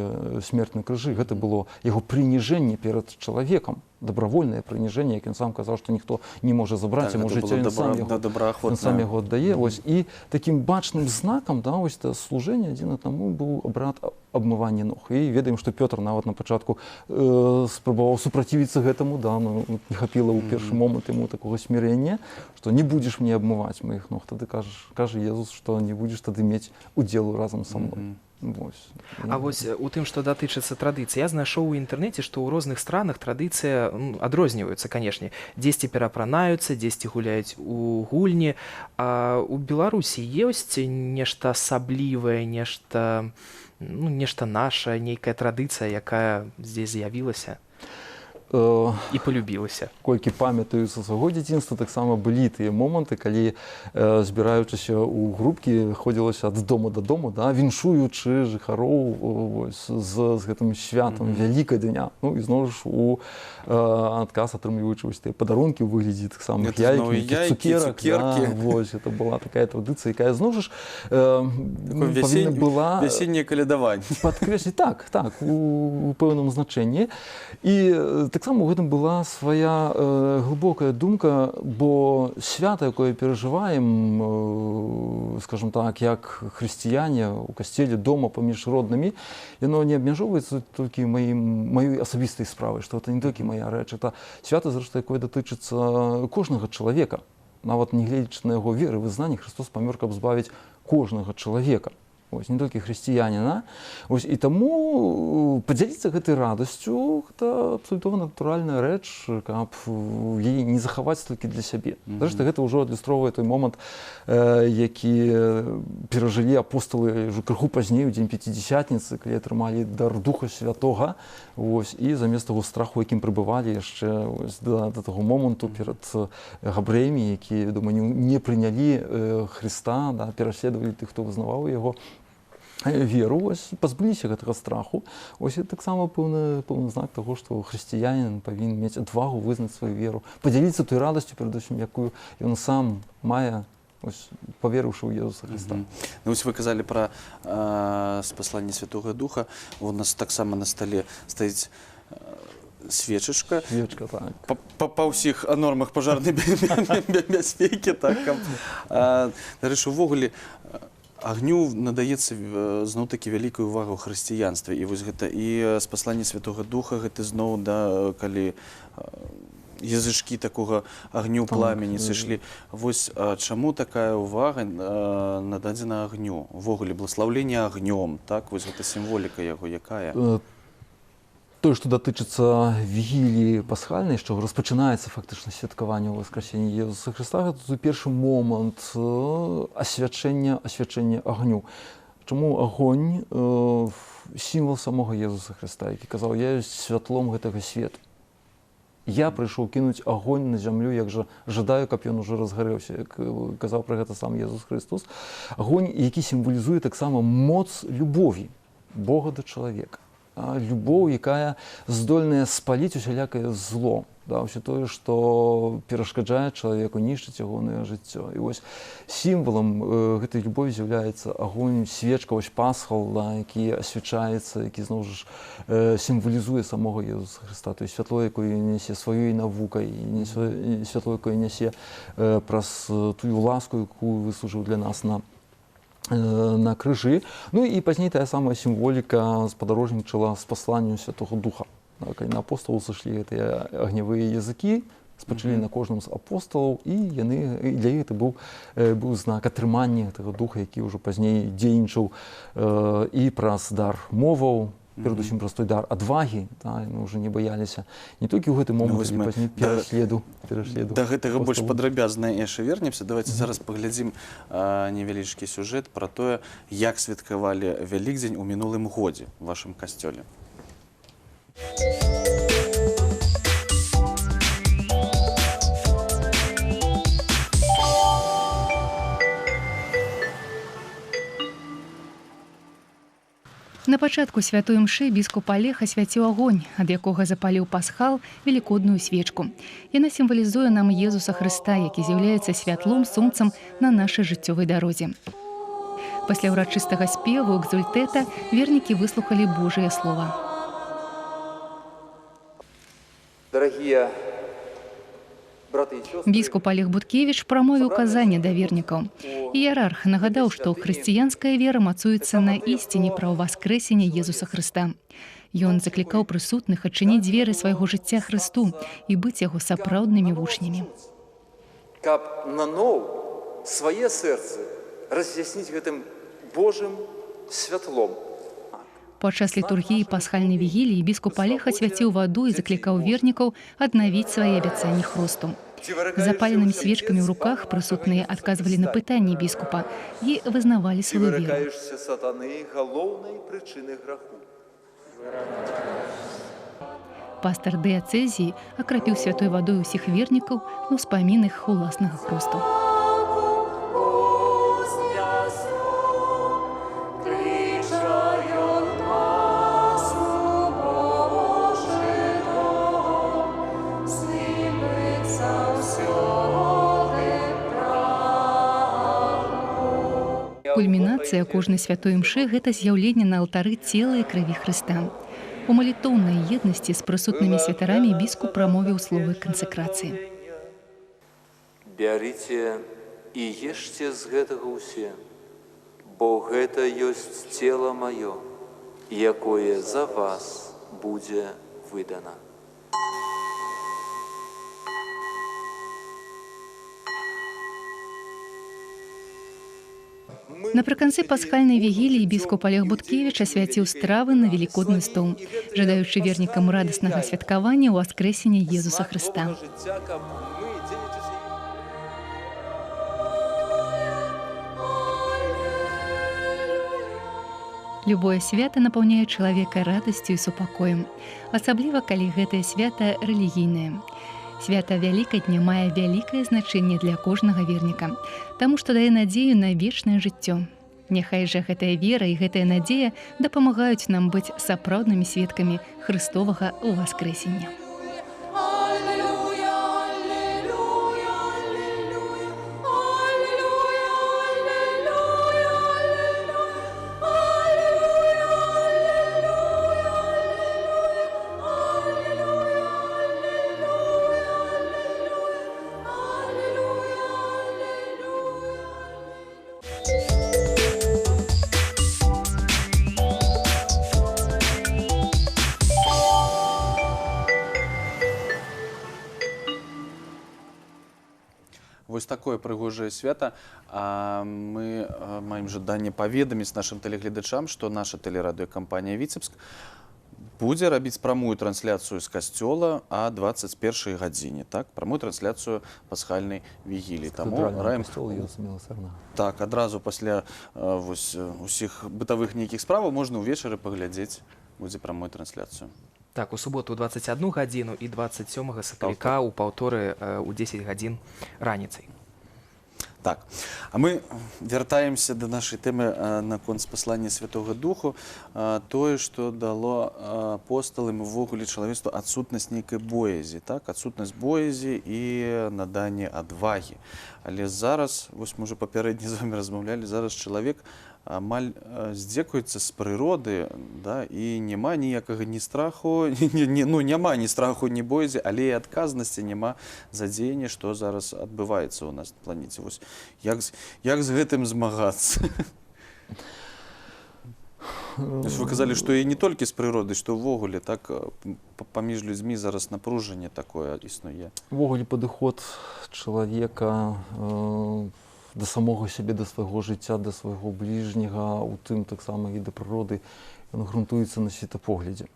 смерць на крыжы. Гэта было яго прыніжэнне перад чалавекам, добравольнае прыніжэнне, як ён сам казаў, што ніхто не можа забраць Так, яму гэта жыцця, было ён сам яго, добраахвотна. ён сам яго аддае. Вось, і такім бачным знакам, да, вось, это служэнне адзін аднаму быў абрад абмывання ног. І ведаем, што Пётр нават на пачатку спрабаваў супрацівіцца гэтаму, да, ну, не хапіла ў першы момант яму такога смірэння, што не будзеш мне абмываць маіх ног. Тады кажа Езус, што не будзеш тады мець удзелу разам са мной. Вось. А вось у тым, што датычыцца традыцый, я знайшоў у інтэрнэце, што ў розных странах традыцыя, ну, адрозніваюцца, канешне. Дзесьці перапранаюцца, дзесьці гуляюць у гульні. А у Беларусі ёсць нешта асаблівае, нешта, ну, нешта наша, нейкая традыцыя, якая здесь з'явілася і полюбілася? Колькі памятаю са свайго дзяцінства, таксама былі тыя моманты, калі, збіраючыся ў групкі, ходзілася ад дома да дому, да, віншуючы жыхароў, вось, з гэтым святам Вялікадня. Ну і зноў ж у адказ атрымліваючы вось тыя падарункі ў выглядзе тых самых Гэта яйк, зноў і нейкіх яйкі, цукерак, цукеркі. Да, вось, это была такая традыцыя, якая зноў ж Такое павінна была вясенняе калядаванне. Падкрэсліць, так, у пэўным значэнні. І таксама ў гэтым была свая глыбокая думка, бо свята, якое перажываем, скажем так, як хрысціяне у касцеле, дома паміж роднымі, яно не абмяжоўваецца толькі маёй асабістай справай, што это не толькі моя рэч, это свята, зрэшты, якое датычыцца кожнага чалавека. Нават не гледзячы на яго веры, вызнанне, Хрыстос памёр, каб збавіць кожнага чалавека. Ось, не толькі хрысціяніна. Ось, і таму падзяліцца гэтай радасцю гэта абсалютна натуральная рэч, каб яе не захаваць толькі для сябе. Зрэшты, гэта ўжо адлюстроўвае той момант, які перажылі апосталы ўжо крыху пазней, у дзень Пяцідзесятніцы, калі атрымалі дар Духа Святога, ось, і замест таго страху, якім прыбывалі яшчэ, ось, да таго моманту перад габрэямі, якія, вядома, не прынялі Хрыста, да, пераследавалі тых, хто вызнаваў яго веру, ось, пазбыліся гэтага страху. Ось, і таксама пэўны знак таго, што хрысціянін павінен мець адвагу вызнаць сваю веру, падзяліцца той радасцю, перадусім, якую ён сам мае. Ось, паверыўшы ў Езуса Хрыста. Ну, вось вы казалі пра спасланне Святога Духа. У нас таксама на стале стаіць свечачка. Свечка, так. Па ўсіх нормах пажарнай бяспекі, так, каб, дарэчы, увогуле, агню надаецца зноў-такі вялікая увага ў хрысціянстве. І вось гэта і спасланне Святога Духа, гэта зноў, да, калі язычкі такога агню, пламені сышлі. Вось, чаму такая ўвага нададзена агню? Увогуле, благаслаўленне агнём, так? Вось гэта сімволіка яго якая? Тое, што датычыцца вігіліі пасхальнай, з чаго распачынаецца фактычна святкаванне ўваскрасення Езуса Хрыста, гэта той першы момант асвячэння агню. Чаму агонь сімвал самога Езуса Хрыста, які казаў: я ёсць святлом гэтага свету. Я прыйшоў кінуць агонь на зямлю, як жа жадаю, каб ён ужо разгарэўся, як казаў пра гэта сам Езус Хрыстус. Агонь, які сімвалізуе таксама моц любові Бога да чалавека. Любоў, якая здольная спаліць усялякае зло, да, ўсё тое, што перашкаджае чалавеку, нішчыць ягонае жыццё. І вось сімвалам гэтай любові з'яўляецца агонь, свечка, вось пасхал, да, які асвячаецца, які зноў жа ж сімвалізуе самога Езуса Хрыста, то есть святло, якое нясе сваёй навукай, і святло, якое нясе праз тую ласку, якую выслужыў для нас на крыжы. Ну і пазней тая самая сімволіка спадарожнічала з пасланнем Святога Духа. Калі на апосталаў сышлі гэтыя агнявыя языкі, спачылі на кожным з апосталаў, і для іх гэта быў знак атрымання гэтага духа, які ўжо пазней дзейнічаў і праз дар моваў, перадусім праз той дар адвагі, да, яны ўжо не баяліся не толькі ў гэты момант, але пазней пераследу Да гэтага больш апосталаў. падрабязна яшчэ вернемся. Давайте зараз паглядзім невялічкі сюжэт пра тое, як святкавалі Вялікдзень у мінулым годзе ў вашым касцёле. На пачатку святой імшы біскуп Алег асвяціў агонь, ад якога запаліў пасхал велікодную свечку. Яна сімвалізуе нам Езуса Хрыста, які з'яўляецца святлом, сонцам на нашай жыццёвай дарозе. Пасля ўрачыстага спеву экзультэта вернікі выслухалі Божае слова. Дорогие браты и сестры, Біскуп Алег Буткевіч прамовіў казанне да вернікаў. Іерарх нагадаў, што хрысціянская вера мацуецца на ісціне пра ўваскрэсенне Езуса Хрыста. Ён заклікаў прысутных адчыніць дзверы свайго жыцця Хрысту і быць яго сапраўднымі вучнямі. Каб наноў свае сэрцы раз'ясніць гэтым Божым святлом. Падчас літургіі пасхальнай вігіліі біскуп Алег асвяціў ваду і заклікаў вернікаў аднавіць свае абяцанні хросту. З запаленымі свечкамі ў руках прысутныя адказвалі на пытанні біскупа і вызнавалі Ці сваю веру. выракаешся сатаны галоўнай прычыны граху? Пастар дыяцэзіі акрапіў святой вадой усіх вернікаў на ўспамін іх уласнага хросту. Кульмінацыя кожнай святой імшы гэта з'яўленне на алтары цела і крыві Хрыста. У малітоўнай еднасці з прысутнымі святарамі біскуп прамовіў словы кансекрацыі. Бярыце і ешце з гэтага ўсе, бо гэта ёсць цела маё, якое за вас будзе выдана. Напрыканцы пасхальнай вігіліі біскуп Алег Буткевіч асвяціў стравы на велікодны стол, жадаючы вернікам радаснага святкавання ўваскрэсення Езуса Хрыста. Любое свята напаўняе чалавека радасцю і супакоем, асабліва калі гэтае свята рэлігійнае. Свята Вялікадня мае вялікае значэнне для кожнага верніка, таму што дае надзею на вечнае жыццё. Няхай жа гэтая вера і гэтая надзея дапамагаюць нам быць сапраўднымі сведкамі Хрыстовага ўваскрэсення. Аллилуйя, аллилуйя, аллилуйя, аллилуйя. такое прыгожае свята. А мы маем жаданне паведаміць нашым тэлегледачам, што наша тэлерадыёкампанія «Віцебск» будзе рабіць прамую трансляцыю з касцёла а 21 гадзіне, так, прамую трансляцыю пасхальнай вігіліі. Таму Кафедральнага раім касцёла Езуса Міласэрнага. Так, адразу пасля вось, усіх бытавых нейкіх справаў можна ўвечары паглядзець будзе прамую трансляцыю. Так, у суботу ў 21 гадзіну і 27 сакавіка ў паўторы ў 10 гадзін раніцай. Так, а мы вяртаемся да нашай тэмы наконт спаслання Святога Духу. Тое, што дало апосталам і ўвогуле чалавецтву адсутнасць нейкай боязі, так? Адсутнасць боязі і наданне адвагі. Але зараз, вось мы ўжо папярэдне з вамі размаўлялі, зараз чалавек амаль здзекуецца з прыроды, да, і няма ніякага ні страху, ні, ну, няма ні страху, ні боязі, але і адказнасці няма за дзеянне, што зараз адбываецца ў нас на планеце. Вось як з гэтым змагацца? Вось вы казалі, што і не толькі з прыродай, што ўвогуле так паміж людзьмі зараз напружанне такое існуе. Увогуле падыход чалавека да самога сябе, да свайго жыцця, да свайго бліжняга, у тым таксама і да прыроды, ён грунтуецца на светапоглядзе.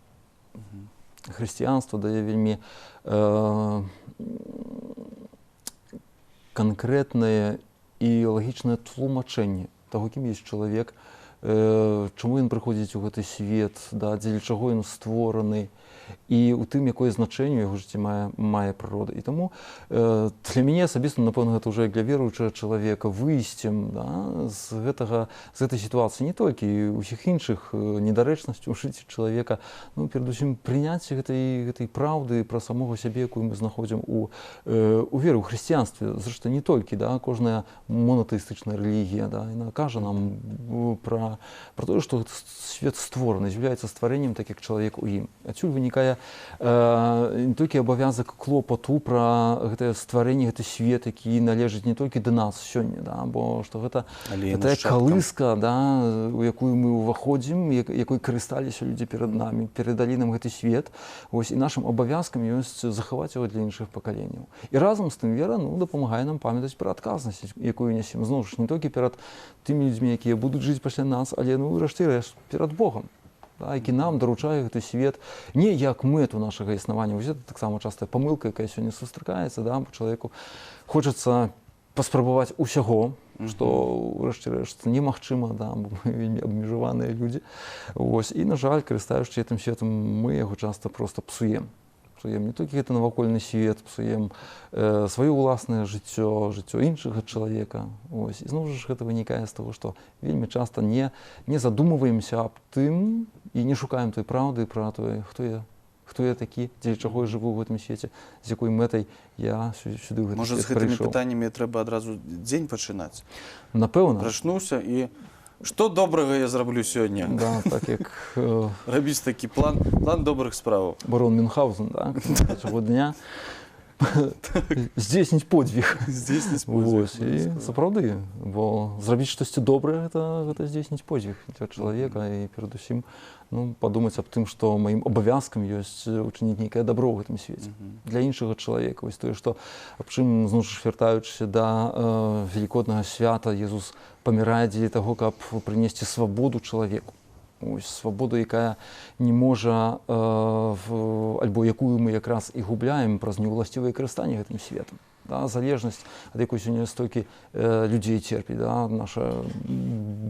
Хрысціянства дае вельмі канкрэтнае і лагічнае тлумачэнне таго, кім ёсць чалавек, чаму ён прыходзіць у гэты свет, да, дзеля чаго ён створаны, і ў тым, якое значэнне ў яго жыцці мае прырода. І таму для мяне асабіста, напэўна, гэта ўжо як для веруючага чалавека выйсцем, да, з гэтай сітуацыі, не толькі ўсіх іншых недарэчнасцяў у жыцці чалавека, ну, перадусім прыняцце гэтай праўды пра самога сябе, якую мы знаходзім у веры, у хрысціянстве. Зрэшты, не толькі, да, кожная монатэістычная рэлігія, да, яна кажа нам пра тое, што свет створаны, з'яўляецца стварэннем, так як чалавек у ім. Адсюль вынікае не толькі абавязак клопату пра гэтае стварэнне, гэты свет, які належыць не толькі да нас сёння, да, бо што гэта Але і тая нашчадкам. калыска, да, у якую мы ўваходзім, якой карысталіся людзі перад намі, перадалі нам гэты свет. Вось, і нашым абавязкам ёсць захаваць яго для іншых пакаленняў. І разам з тым вера, ну, дапамагае нам памятаць пра адказнасць, якую нясем, зноў ж, не толькі перад тымі людзьмі, якія будуць жыць пасля нас, але, ну, урэшце рэшт, перад Богам, да, які нам даручае гэты свет не як мэту нашага існавання. Вось гэта таксама частая памылка, якая сёння сустракаецца, да, бо чалавеку хочацца паспрабаваць усяго, што ўрэшце рэшт немагчыма, да, бо мы вельмі абмежаваныя людзі. Вось, і, на жаль, карыстаючыся гэтым светам, мы яго часта проста псуем. Псуем не толькі гэты навакольны свет, псуем сваё ўласнае жыццё, жыццё іншага чалавека. Вось. І зноў жа ж гэта вынікае з таго, што вельмі часта не задумываемся аб тым і не шукаем той праўды пра тое, хто я такі, дзеля чаго я жыву ў гэтым свеце, з якой мэтай я сюды ў гэты Можа, з свет гэтымі прыйшоў. пытаннямі трэба адразу дзень пачынаць. Напэўна. Прачнуўся і што добрага я зраблю сёння? Да, так як Рабіць такі план добрых справаў. Барон Мюнхгаузен, да, чаго дня здзейсніць подзвіг. Здзейсніць подзвіг, Вось, і абавязкова. сапраўды, бо зрабіць штосьці добрае, гэта здзейсніць подзвіг для чалавека і перадусім, ну, падумаць аб тым, што маім абавязкам ёсць учыніць нейкае дабро ў гэтым свеце для іншага чалавека. Вось тое, што аб чым, зноў ж, вяртаючыся да велікоднага свята, Езус памірае дзеля таго, каб прынесці свабоду чалавеку. Ось, свабоду, якая не можа, альбо якую мы якраз і губляем праз неўласцівае карыстанне гэтым светам. Да, залежнасць, ад якой сёння столькі людзей церпіць, да, наша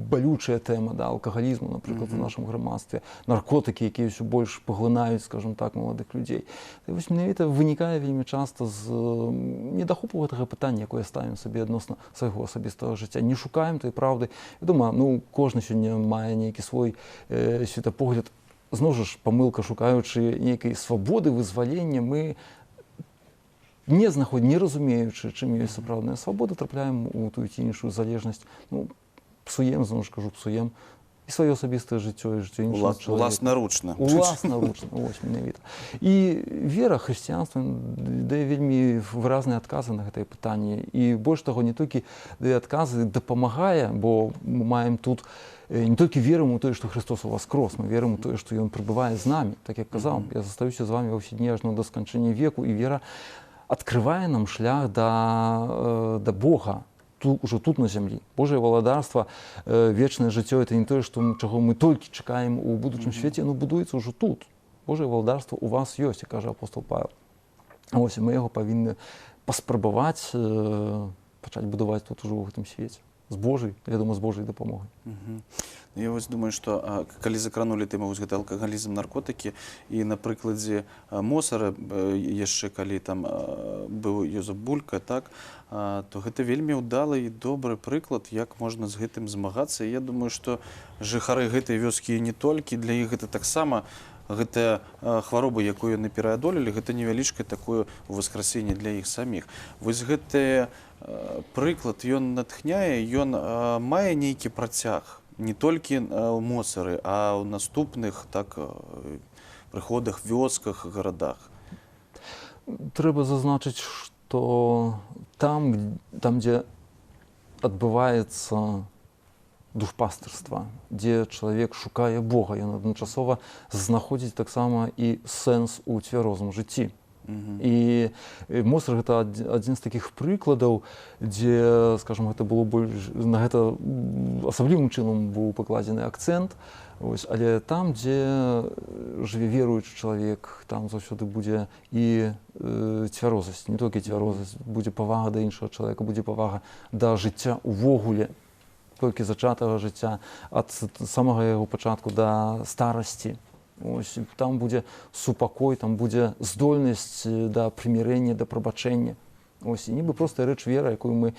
балючая тэма, да, алкагалізму, напрыклад, у нашым грамадстве, наркотыкі, якія ўсё больш паглынаюць, скажем так, маладых людзей. І вось менавіта вынікае вельмі часта з недахопу гэтага пытання, якое ставім сабе адносна свайго асабістага жыцця. Не шукаем той праўды. Я думаю, ну, кожны сёння мае нейкі свой светапогляд. Зноў жа ж, памылка, шукаючы нейкай свабоды, вызвалення, мы не знаходзім, не разумеючы, чым ёсць сапраўдная свабода, трапляем у тую ці іншую залежнасць. Ну, псуем, зноў ж кажу, псуем і сваё асабістае жыццё, і жыццё іншага чалавека. Уласнаручна. Уласнаручна, вось менавіта. І вера, хрысціянства дае вельмі выразныя адказы на гэтае пытанне. І больш таго, не толькі дае адказы, дапамагае, бо мы маем тут не толькі верым у тое, што Хрыстос уваскрос, мы верым у тое, што Ён прыбывае з намі. Так як казаў, я застаюся з вамі ва ўсе дні ажно да сканчэння веку, і вера адкрывае нам шлях да Бога ужо тут, на зямлі. Божае валадарства, вечнае жыццё — это не тое, што чаго мы толькі чакаем у будучым свеце, оно будуецца ўжо тут. Божае валадарства у вас ёсць, як кажа апостол Павел. Ось, і мы яго павінны паспрабаваць пачаць будаваць тут ужо, ў гэтым свеце. З Божай, вядома, з Божай дапамогай. Ну, я вось думаю, што калі закранулі тэму вось гэта алкагалізм, наркотыкі, і на прыкладзе Мосара, яшчэ калі там быў Йозеф Булька, так, то гэта вельмі ўдалы і добры прыклад, як можна з гэтым змагацца. І я думаю, што жыхары гэтай вёскі, і не толькі, для іх гэта таксама гэтая хвароба, якую яны пераадолелі, гэта невялічкае такое ўваскрасенне для іх саміх. Вось гэты прыклад, ён натхняе, ён мае нейкі працяг не толькі ў Мосары, а ў наступных, так, прыходах, вёсках, гарадах. Трэба зазначыць, што там, дзе адбываецца душпастырства, дзе чалавек шукае Бога, ён адначасова знаходзіць таксама і сэнс у цвярозым жыцці. І Мосар — гэта адзін з такіх прыкладаў, дзе, скажем, гэта было больш, на гэта асаблівым чынам быў пакладзены акцэнт. Ось, але там, дзе жыве веруючы чалавек, там заўсёды будзе і цвярозасць, не толькі цвярозасць, будзе павага да іншага чалавека, будзе павага да жыцця увогуле, толькі зачатага жыцця, ад самага яго пачатку да старасці. Ось, там будзе супакой, там будзе здольнасць да прымірэння, да прабачэння. Ось, і нібы простая рэч, вера, якую мы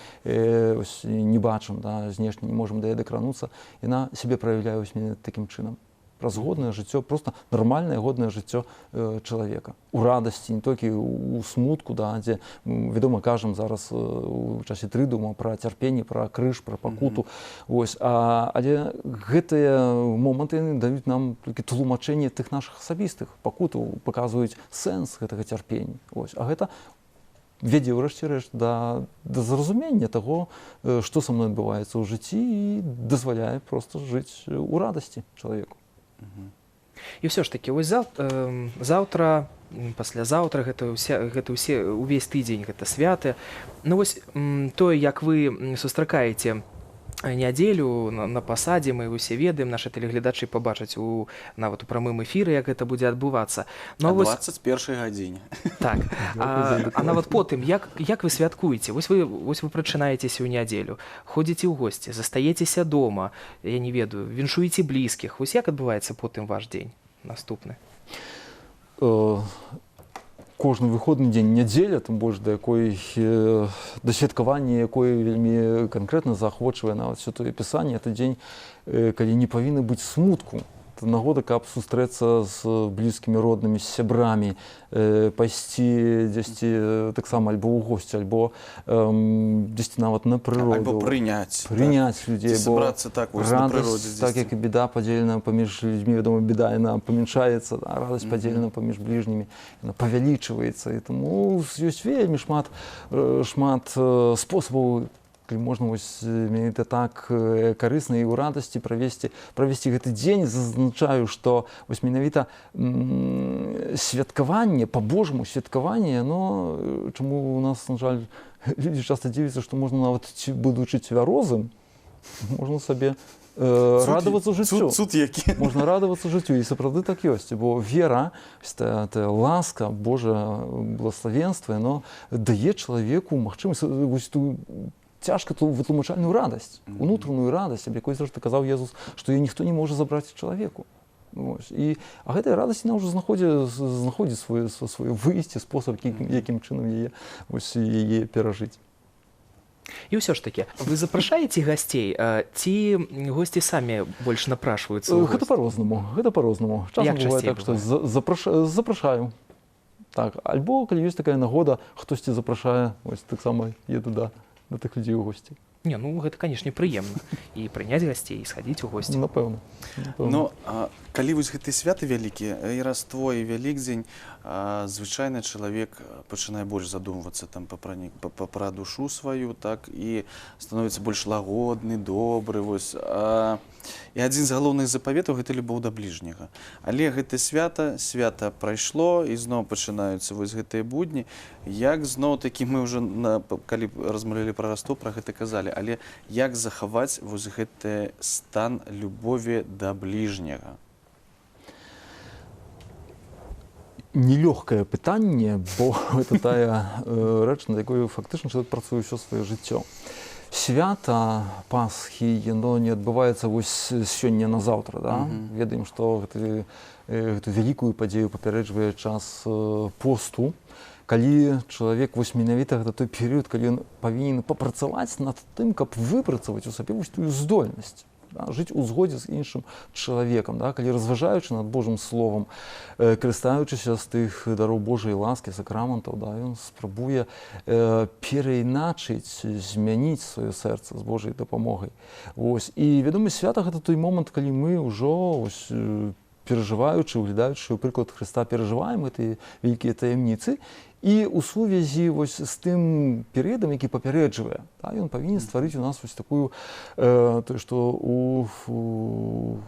ось, не бачым, да, знешне не можам да яе дакрануцца, яна сябе праяўляе ось менавіта такім чынам. Праз годнае жыццё, просто нармальнае годнае жыццё чалавека. У радасці, не толькі у смутку, да, дзе, вядома, кажам зараз у часе трыдума пра цярпенне, пра крыж, пра пакуту. Ось, але гэтыя моманты яны даюць нам толькі тлумачэнне тых нашых асабістых пакутаў, паказваюць сэнс гэтага цярпення. Ось, а гэта вядзе ўрэшце рэшт да зразумення таго, што са мной адбываецца ў жыцці, і дазваляе проста жыць у радасці чалавеку. І ўсё ж такі, вось заўтра, паслязаўтра, гэта ўсе, увесь тыдзень гэта святы. Ну вось тое, як вы сустракаеце нядзелю на пасадзе, мы усе ведаем, нашы тэлегледачы пабачаць нават у прамым эфіры, як гэта будзе адбывацца. Ну, а вось 21 гадзіне. Так. А нават потым, як вы святкуеце? Вось вы прачынаецеся ў нядзелю, ходзіце ў госці, застаецеся дома, я не ведаю, віншуеце блізкіх. Вось як адбываецца потым ваш дзень наступны? Кожны выходны дзень, нядзеля, тым больш, да якой да святкавання якой вельмі канкрэтна заахвочвае нават Святое Пісанне, это дзень, калі не павінна быць смутку. Это нагода, каб сустрэцца з блізкімі, роднымі, з сябрамі, пайсці дзесьці таксама альбо ў госці, альбо дзесьці нават на прыроду. Альбо прыняць. Прыняць людзей, Ці бо сабрацца, так, вось, на прыродзе радасць, так дзесьці. як і беда, падзелена паміж людзьмі, вядома, беда яна памяншаецца, а радасць, падзелена паміж бліжнімі, яна павялічваецца. І таму ёсць вельмі шмат спосабаў, калі можна вось менавіта так карысна і ў радасці правесці гэты дзень. Зазначаю, што вось менавіта святкаванне по-божаму, святкаванне, но чаму у нас, на жаль, людзі часта дзівяцца, што можна нават будучы цвярозым, можна сабе радавацца жыццю. Цуд які. Можна радавацца жыццю, і сапраўды так ёсць, бо вера, ось та ласка Божа, благаславенства, яно дае чалавеку магчымасць вось ту цяжка вытлумачальную радасць, унутраную радасць, аб якой зрэшты казаў Езус, што яе ніхто не можа забраць чалавеку. Вось. А гэтая радасць, яна ўжо знаходзіць сваё выйсце, спосаб, якім чынам яе, вось, яе перажыць. І ўсё ж такі, вы запрашаеце гасцей, ці госці самі больш напрашваюцца ў Гэта госці? по-рознаму, гэта по-рознаму. Часам Як бывае часцей так, што бывае? запрашаю. Так, альбо калі ёсць такая нагода, хтосьці запрашае, ось таксама еду да тых людзей у госці. Не, ну гэта, канешне, прыемна. І прыняць гасцей, і схадзіць у госці. Напэўна. Напэўна. Ну, калі вось гэтыя святы вялікія, і Раство, і Вялікдзень, звычайна чалавек пачынае больш задумвацца там пра душу сваю, так, і становіцца больш лагодны, добры, вось. І адзін з галоўных запаветаў — гэта любоў да бліжняга. Але гэта свята прайшло, і зноў пачынаюцца вось гэтыя будні. Як зноў такі мы ўжо, калі размаўлялі пра Раство, пра гэта казалі, але як захаваць вось гэты стан любові да бліжняга? Нелёгкае пытанне, бо гэта тая рэч, над якой фактычна чалавек працуе ўсё сваё жыццё. Свята Пасхі, яно не адбываецца вось сёння на заўтра, да? Ведаем, што гэту вялікую падзею папярэджвае час посту, калі чалавек вось менавіта гэта той перыяд, калі ён павінен папрацаваць над тым, каб выпрацаваць у сабе вось тую здольнасць, да, жыць у згодзе з іншым чалавекам, да, калі разважаючы над Божым словам, карыстаючыся з тых дароў Божай ласкі, сакраментаў, да, ён спрабуе перайначыць, змяніць сваё сэрца з Божай дапамогай. Вось. І, вядома, свята гэта той момант, калі мы ўжо вось, перажываючы, углядаючы ў прыклад Хрыста, перажываем гэтыя вялікія таямніцы, і ў сувязі вось з тым перыядам, які папярэджвае, да, ён павінен стварыць у нас вось такую, тое, што у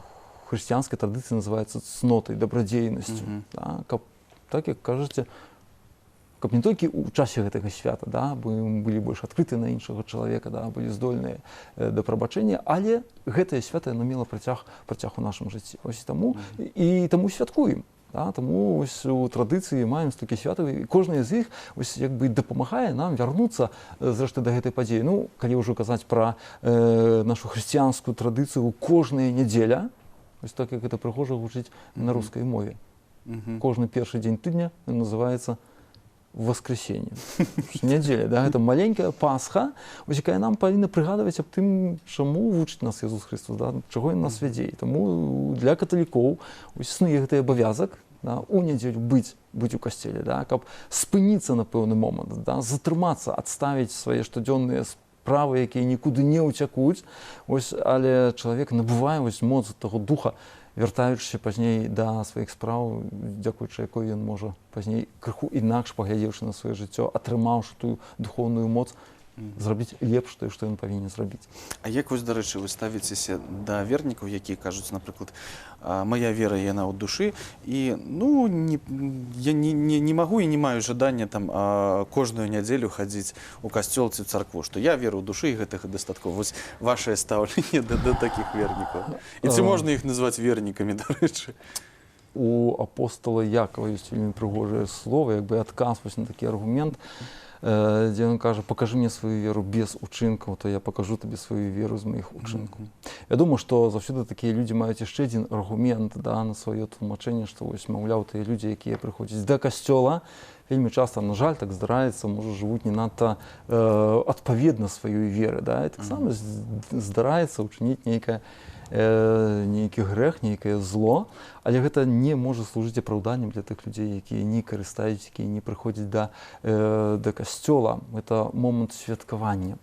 хрысціянскай традыцыі называецца цнотай, дабрадзейнасцю, да, каб, так як кажаце, каб не толькі ў часе гэтага свята, да, мы былі больш адкрыты на іншага чалавека, да, былі здольныя да прабачэння, але гэтае свята яно мела працяг у нашым жыцці. Вось і таму святкуем. Да, таму вось у традыцыі маем столькі святаў, і кожнае з іх вось як бы дапамагае нам вярнуцца, зрэшты, да гэтай падзеі. Ну, калі ўжо казаць пра нашу хрысціянскую традыцыю, кожная нядзеля, вось так як гэта прыгожа гучыць на рускай мове. Кожны першы дзень тыдня ён называецца воскресенье. Нядзеля, да, гэта маленькая Пасха, вось якая нам павінна прыгадваць аб тым, чаму вучыць нас Езус Хрыстус, да, чаго ён нас вядзе. І таму для каталікоў вось існуе гэты абавязак, да, у нядзелю быць у касцеле, да, каб спыніцца на пэўны момант, да, затрымацца, адставіць свае штодзённыя справы, якія нікуды не ўцякуць, вось, але чалавек набывае вось моц таго духа, вяртаючыся пазней да сваіх спраў, дзякуючы якой ён можа пазней крыху інакш паглядзеўшы на сваё жыццё, атрымаўшы тую духоўную моц, зрабіць лепш тое, што ён павінен зрабіць. А як вось, дарэчы, вы ставіцеся да вернікаў, якія кажуць, напрыклад, моя вера, яна ў душы, і, ну, не, я не магу і не маю жадання там, кожную нядзелю хадзіць у касцёл ці ў царкву, што я веру ў душы, і гэтага дастаткова. Вось ваше стаўленне да такіх вернікаў. І ці можна іх назваць вернікамі, дарэчы? У апостала Якова ёсць вельмі прыгожае слово, як бы адказ вось на такі аргумент, дзе ён кажа: пакажы мне сваю веру без учынкаў, то я пакажу табе сваю веру з маіх учынкаў. Я думаю, што заўсёды такія людзі маюць яшчэ адзін аргумент, да, на сваё тлумачэнне, што вось, маўляў, тыя людзі, якія прыходзяць да касцёла, вельмі часта, на жаль, так здараецца, можа, жывуць не надта адпаведна сваёй веры, да, і таксама здараецца ўчыніць нейкі грэх, нейкае зло, але гэта не можа служыць апраўданнем для тых людзей, якія не карыстаюць, якія не прыходзяць да касцёла. Гэта момант святкавання.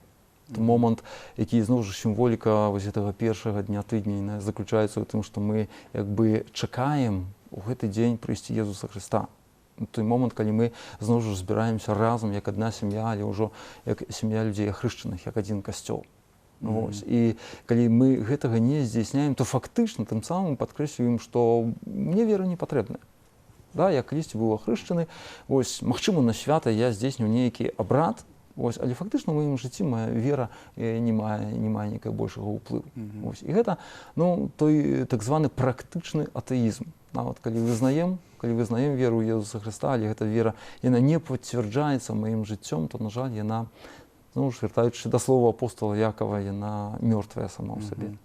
Это момант, які, зноў жа, сімволіка вось гэтага першага дня тыдня, яна заключаецца ў тым, што мы як бы чакаем у гэты дзень прыйсці Езуса Хрыста. Той момант, калі мы зноў жа збіраемся разам, як адна сям'я, але ўжо як сям'я людзей ахрышчаных, як адзін касцёл. Вось. І калі мы гэтага не здзяйсняем, то фактычна тым самым падкрэсліваем, што мне вера не патрэбная. Да, я калісьці быў ахрышчаны, вось, магчыма, на свята я здзейсніў нейкі абрад, вось, але фактычна ў маім жыцці моя вера не мае нейкага большага ўплыву. Вось. І гэта, ну, той так званы практычны атэізм. Нават калі вызнаем веру ў Езуса Хрыста, але гэта вера, яна не пацвярджаецца маім жыццём, то, на жаль, яна, ну, ж, вяртаючыся да слова апостала Якова, яна мёртвая сама ў сабе.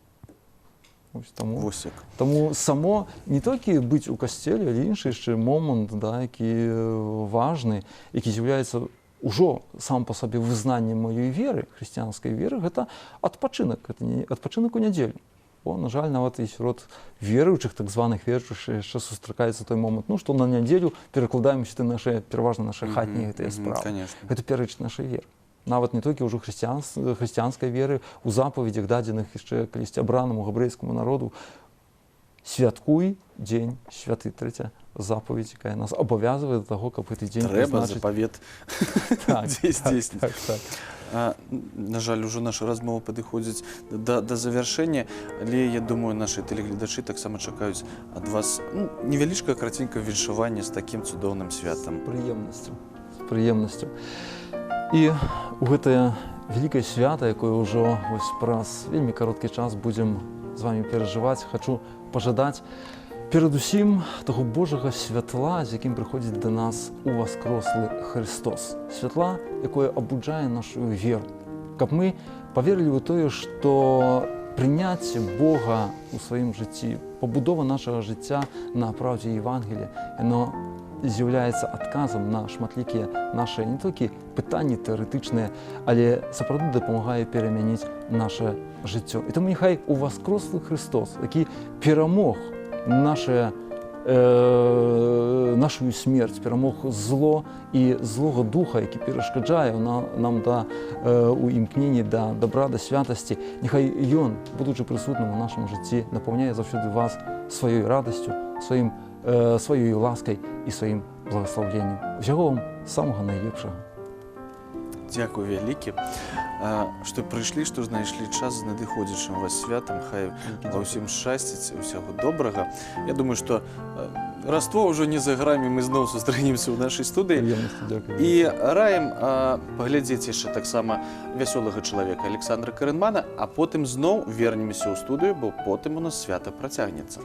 Вось, таму само не толькі быць у касцеле, але іншы яшчэ момант, да, які важны, які з'яўляецца ўжо сам па сабе вызнаннем маёй веры, хрысціянскай веры, гэта адпачынак, гэта не адпачынак у нядзелю. Бо, на жаль, нават і сярод веруючых, так званых веруючых, яшчэ сустракаецца той момант, ну, што на нядзелю перакладаем сюды нашы, пераважна нашы хатнія гэтыя справы. Гэта пярэчыць нашай веры. Нават не толькі ўжо хрысціянскай веры, у запаведзях, дадзеных яшчэ калісьці абранаму габрэйскаму народу: святкуй дзень святы. Трэця запаведзь, якая нас абавязвае да таго, каб гэты дзень Трэба прызначыць. запавет здзейсніць. Так. На жаль, ужо наша размова падыходзіць да завяршэння, але я думаю, нашы тэлегледачы таксама чакаюць ад вас, ну, невялічкае караценькае віншаванне з такім цудоўным святам. З прыемнасцю. З прыемнасцю. І у гэтае вялікае свята, якое ўжо вось праз вельмі кароткі час будзем з вамі перажываць, хачу пажадаць перадусім таго Божага святла, з якім прыходзіць да нас уваскрослы Хрыстос. Святла, якое абуджае нашу веру. Каб мы паверылі ў тое, што прыняцце Бога ў сваім жыцці, пабудова нашага жыцця на праўдзе Евангелія, яно з'яўляецца адказам на шматлікія нашы не толькі пытанні тэарэтычныя, але сапраўды дапамагае перамяніць наше жыццё. І таму няхай уваскрослы Хрыстос, які перамог нашу смерць, перамог зло і злога духа, які перашкаджае нам у імкненні да добра, да святасці, няхай ён, будучы прысутным у нашым жыцці, напаўняе заўсёды вас сваёй радасцю, сваёй ласкай і сваім благаслаўленнем. Усяго вам самага найлепшага. Дзякуй вялікі, што прыйшлі, што знайшлі час, з надыходзячым вас святам. Хай ва ўсім шчасціць, усяго добрага. Я думаю, што Раство ўжо не за гарамі, мы зноў сустрэнемся ў нашай студыі. Прыемнасцю, дзякую. І раім паглядзець яшчэ таксама вясёлага чалавека Александра Карэнмана, а потым зноў вернемся ў студыю, бо потым у нас свята працягнецца.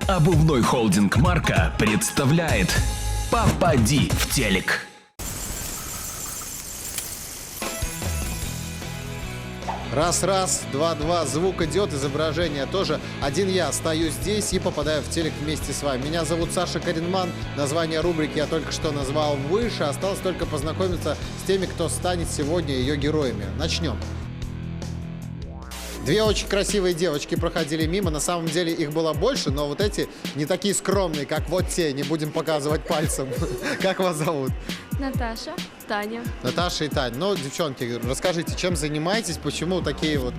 Обувной холдинг «Марка» представляет «Попади в телек». Раз, раз, два, два, звук идет, изображение тоже. Один я стою здесь и попадаю в телек вместе с вами. Меня зовут Саша Каринман. Название рубрики я только что назвал выше. Осталось только познакомиться с теми, кто станет сегодня ее героями. Начнем. Две очень красивые девочки проходили мимо. На самом деле их было больше, но вот эти не такие скромные, как вот те. Не будем показывать пальцем. Как вас зовут? Наташа, Таня. Наташа и Таня. Ну, девчонки, расскажите, чем занимаетесь, почему такие вот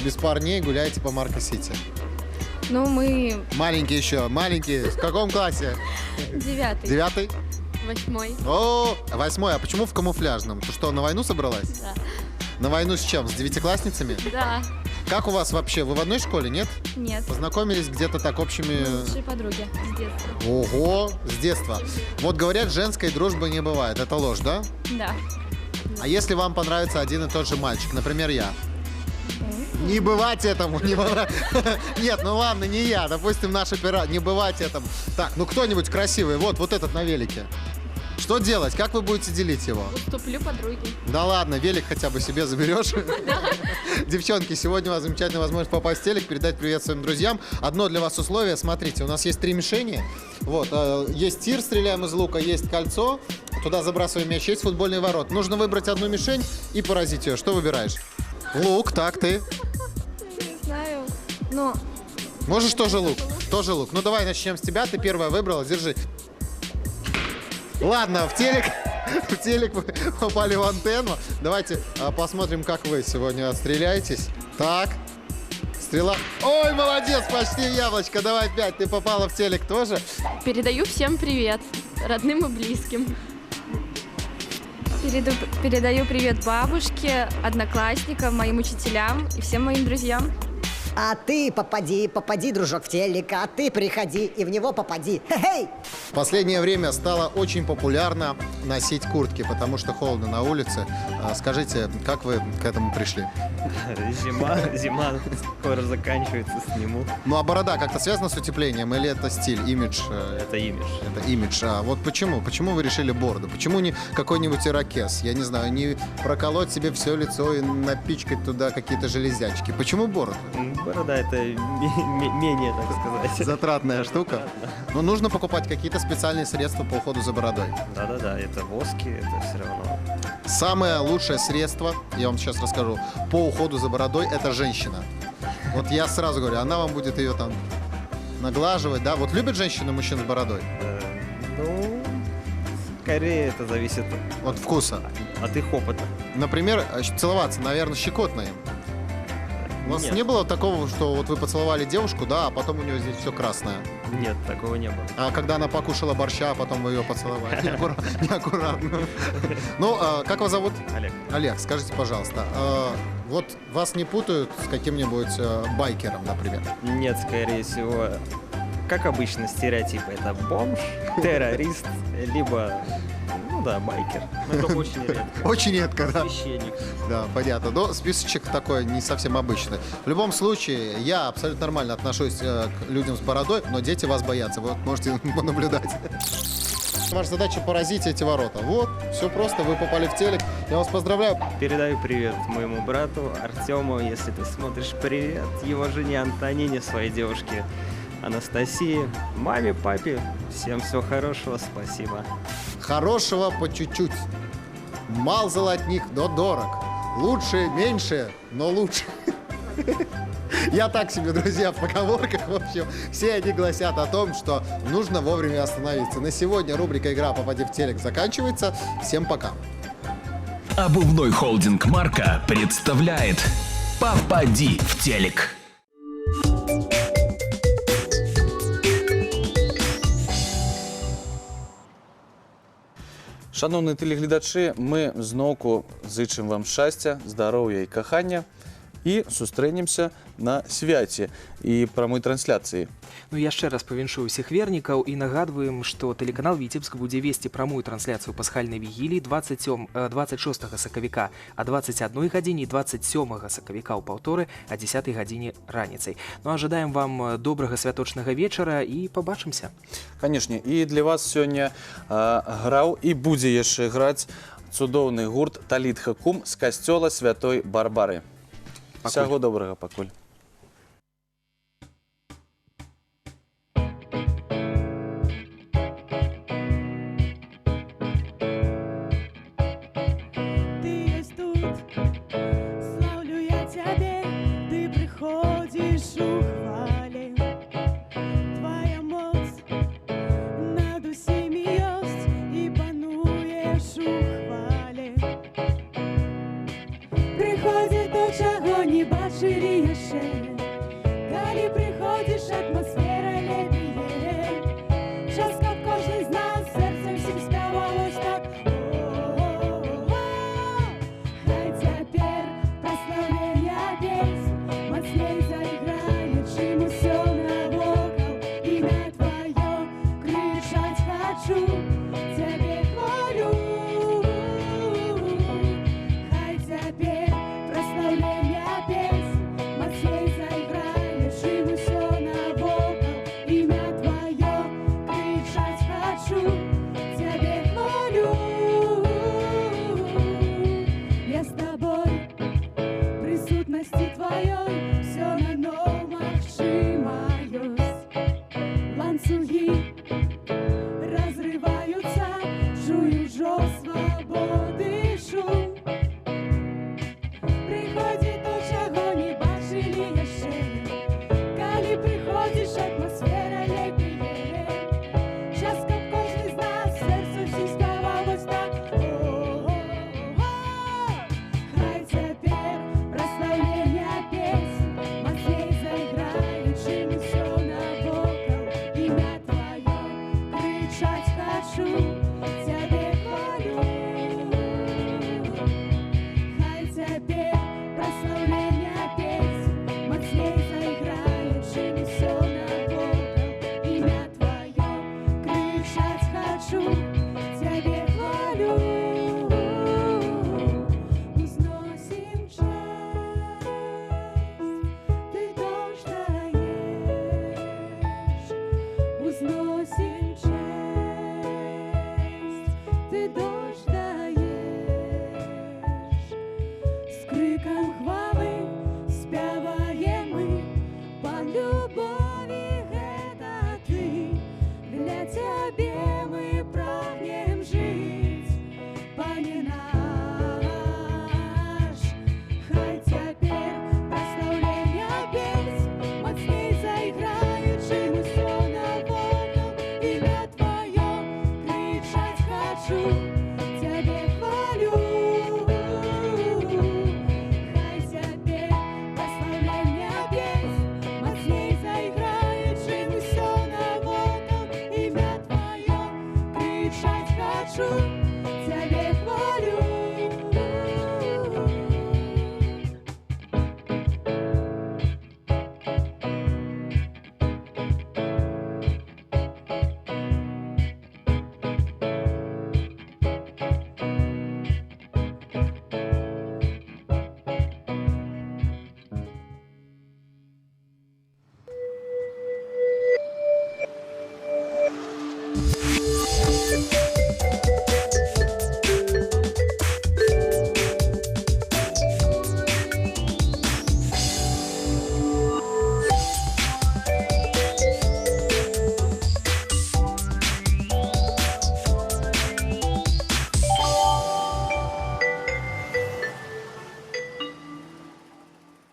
без парней гуляете по Марко-Сити? Ну, мы... Маленькие еще, маленькие. В каком классе? 9. 9? 8. О, 8. А почему в камуфляжном? Ты что, на войну собралась? Да. На войну с чем? С девятиклассницами? Да. Как у вас вообще? Вы в одной школе, нет? Нет. Познакомились где-то так общими... Лучшие подруги с детства. Ого, с детства. Вот говорят, женской дружбы не бывает. Это ложь, да? Да. А если вам понравится один и тот же мальчик, например, я? Не бывать этому, не Нет, ну ладно, не я. Допустим, наш оператор. Не бывать этому. Так, ну кто-нибудь красивый. Вот этот на велике. Что делать? Как вы будете делить его? Уступлю подруге. Да ладно, велик хотя бы себе заберешь. Да. Девчонки, сегодня у вас замечательная возможность попасть в телек, передать привет своим друзьям. Одно для вас условие. Смотрите, у нас есть 3 мишени. Вот, есть тир, стреляем из лука, есть кольцо. Туда забрасываем мяч, есть футбольный ворот. Нужно выбрать одну мишень и поразить ее. Что выбираешь? Лук, так, ты? Не знаю, но... Можешь тоже лук? Тоже лук. Ну давай начнем с тебя. Ты первая выбрала, держи. Ладно, в телек вы попали в антенну. Давайте посмотрим, как вы сегодня отстреляетесь. Так, стрела. Ой, молодец, почти в яблочко. Давай 5, ты попала в телек тоже. Передаю всем привет, родным и близким. Передаю привет бабушке, одноклассникам, моим учителям и всем моим друзьям. А ты попади, попади, дружок, в телек, а ты приходи и в него попади. Хе-хей! В последнее время стало очень популярно носить куртки, потому что холодно на улице. Скажите, как вы к этому пришли? Зима скоро заканчивается, сниму. Ну а борода как-то связана с утеплением или это стиль, имидж? Это имидж. Это имидж. А вот почему? Почему вы решили бороду? Почему не какой-нибудь ирокез? Я не знаю, не проколоть себе все лицо и напичкать туда какие-то железячки. Почему бороду? Борода это менее, так сказать. Затратная штука. Но нужно покупать какие-то специальные средства по уходу за бородой. Да-да-да, это воски, это все равно. Самое лучшее средство, я вам сейчас расскажу, по уходу за бородой — это женщина. Вот я сразу говорю, она вам будет ее там Наглаживать, да? Вот любят женщины мужчин с бородой? Ну, скорее это зависит от вкуса. От их опыта. Например, целоваться, наверное, щекотно им. У вас Нет. не было такого, что вот вы поцеловали девушку, да, а потом у нее здесь все красное? Нет, такого не было. А когда она покушала борща, а потом вы ее поцеловали? Неаккуратно. Ну, как вас зовут? Олег. Олег, скажите, пожалуйста, вот вас не путают с каким-нибудь байкером, например? Нет, скорее всего, как обычно, стереотипы. Это бомж, террорист, либо, ну да, байкер. Но это очень редко. Очень редко, да. Священник. Да, понятно. Но списочек такой не совсем обычный. В любом случае, я абсолютно нормально отношусь к людям с бородой, но дети вас боятся. Вот можете понаблюдать. Ваша задача поразить эти ворота. Вот, все просто, вы попали в телек. Я вас поздравляю. Передаю привет моему брату Артему, если ты смотришь, привет. Его жене Антонине, своей девушке Анастасии, маме, папе. Всем всего хорошего, спасибо. Хорошего по чуть-чуть. Мал золотник, но дорог. Лучше, меньше, но лучше. Я так себе, друзья, в поговорках. В общем, все они гласят о том, что нужно вовремя остановиться. На сегодня рубрика «Игра «Попади в телек» заканчивается. Всем пока. Обувной холдинг «Марка» представляет «Попади в телек». Шаноўныя тэлегледачы, мы зноўку зычым вам шчасця, здароўя і кахання і сустрэнемся на свяце і прамой трансляцыі. Ну, яшчэ раз павіншую ўсіх вернікаў і нагадваем, што тэлеканал «Віцебск» будзе весці прамую трансляцыю пасхальнай вігіліі 26 сакавіка а 21 гадзіне і 27 сакавіка ў паўторы а 10 гадзіне раніцай. Ну а жадаем вам добрага святочнага вечара і пабачымся. Канешне, і для вас сёння граў і будзе яшчэ граць цудоўны гурт Талітха Кум з касцёла Святой Барбары. Усяго добрага пакуль. Ты ёсць тут, слаўлю я цябе, ты прыходзіш у хвале. Твая моц над усімі ёсць і пануеш у хвале. Прыходзі то, чаго не бачылі яшчэ. Калі прыходзіш, атмасфера лепее. Час, каб кожны з нас сэрцам усім спяваў ось так. О-о-о-о. Хай цяпер праслаўлення песень мацней зайграе, чым усё навокал. Імя тваё крычаць хачу, цябе хвалю. Хай цяпер праслаўлення песень мацней зайграе. Thank you.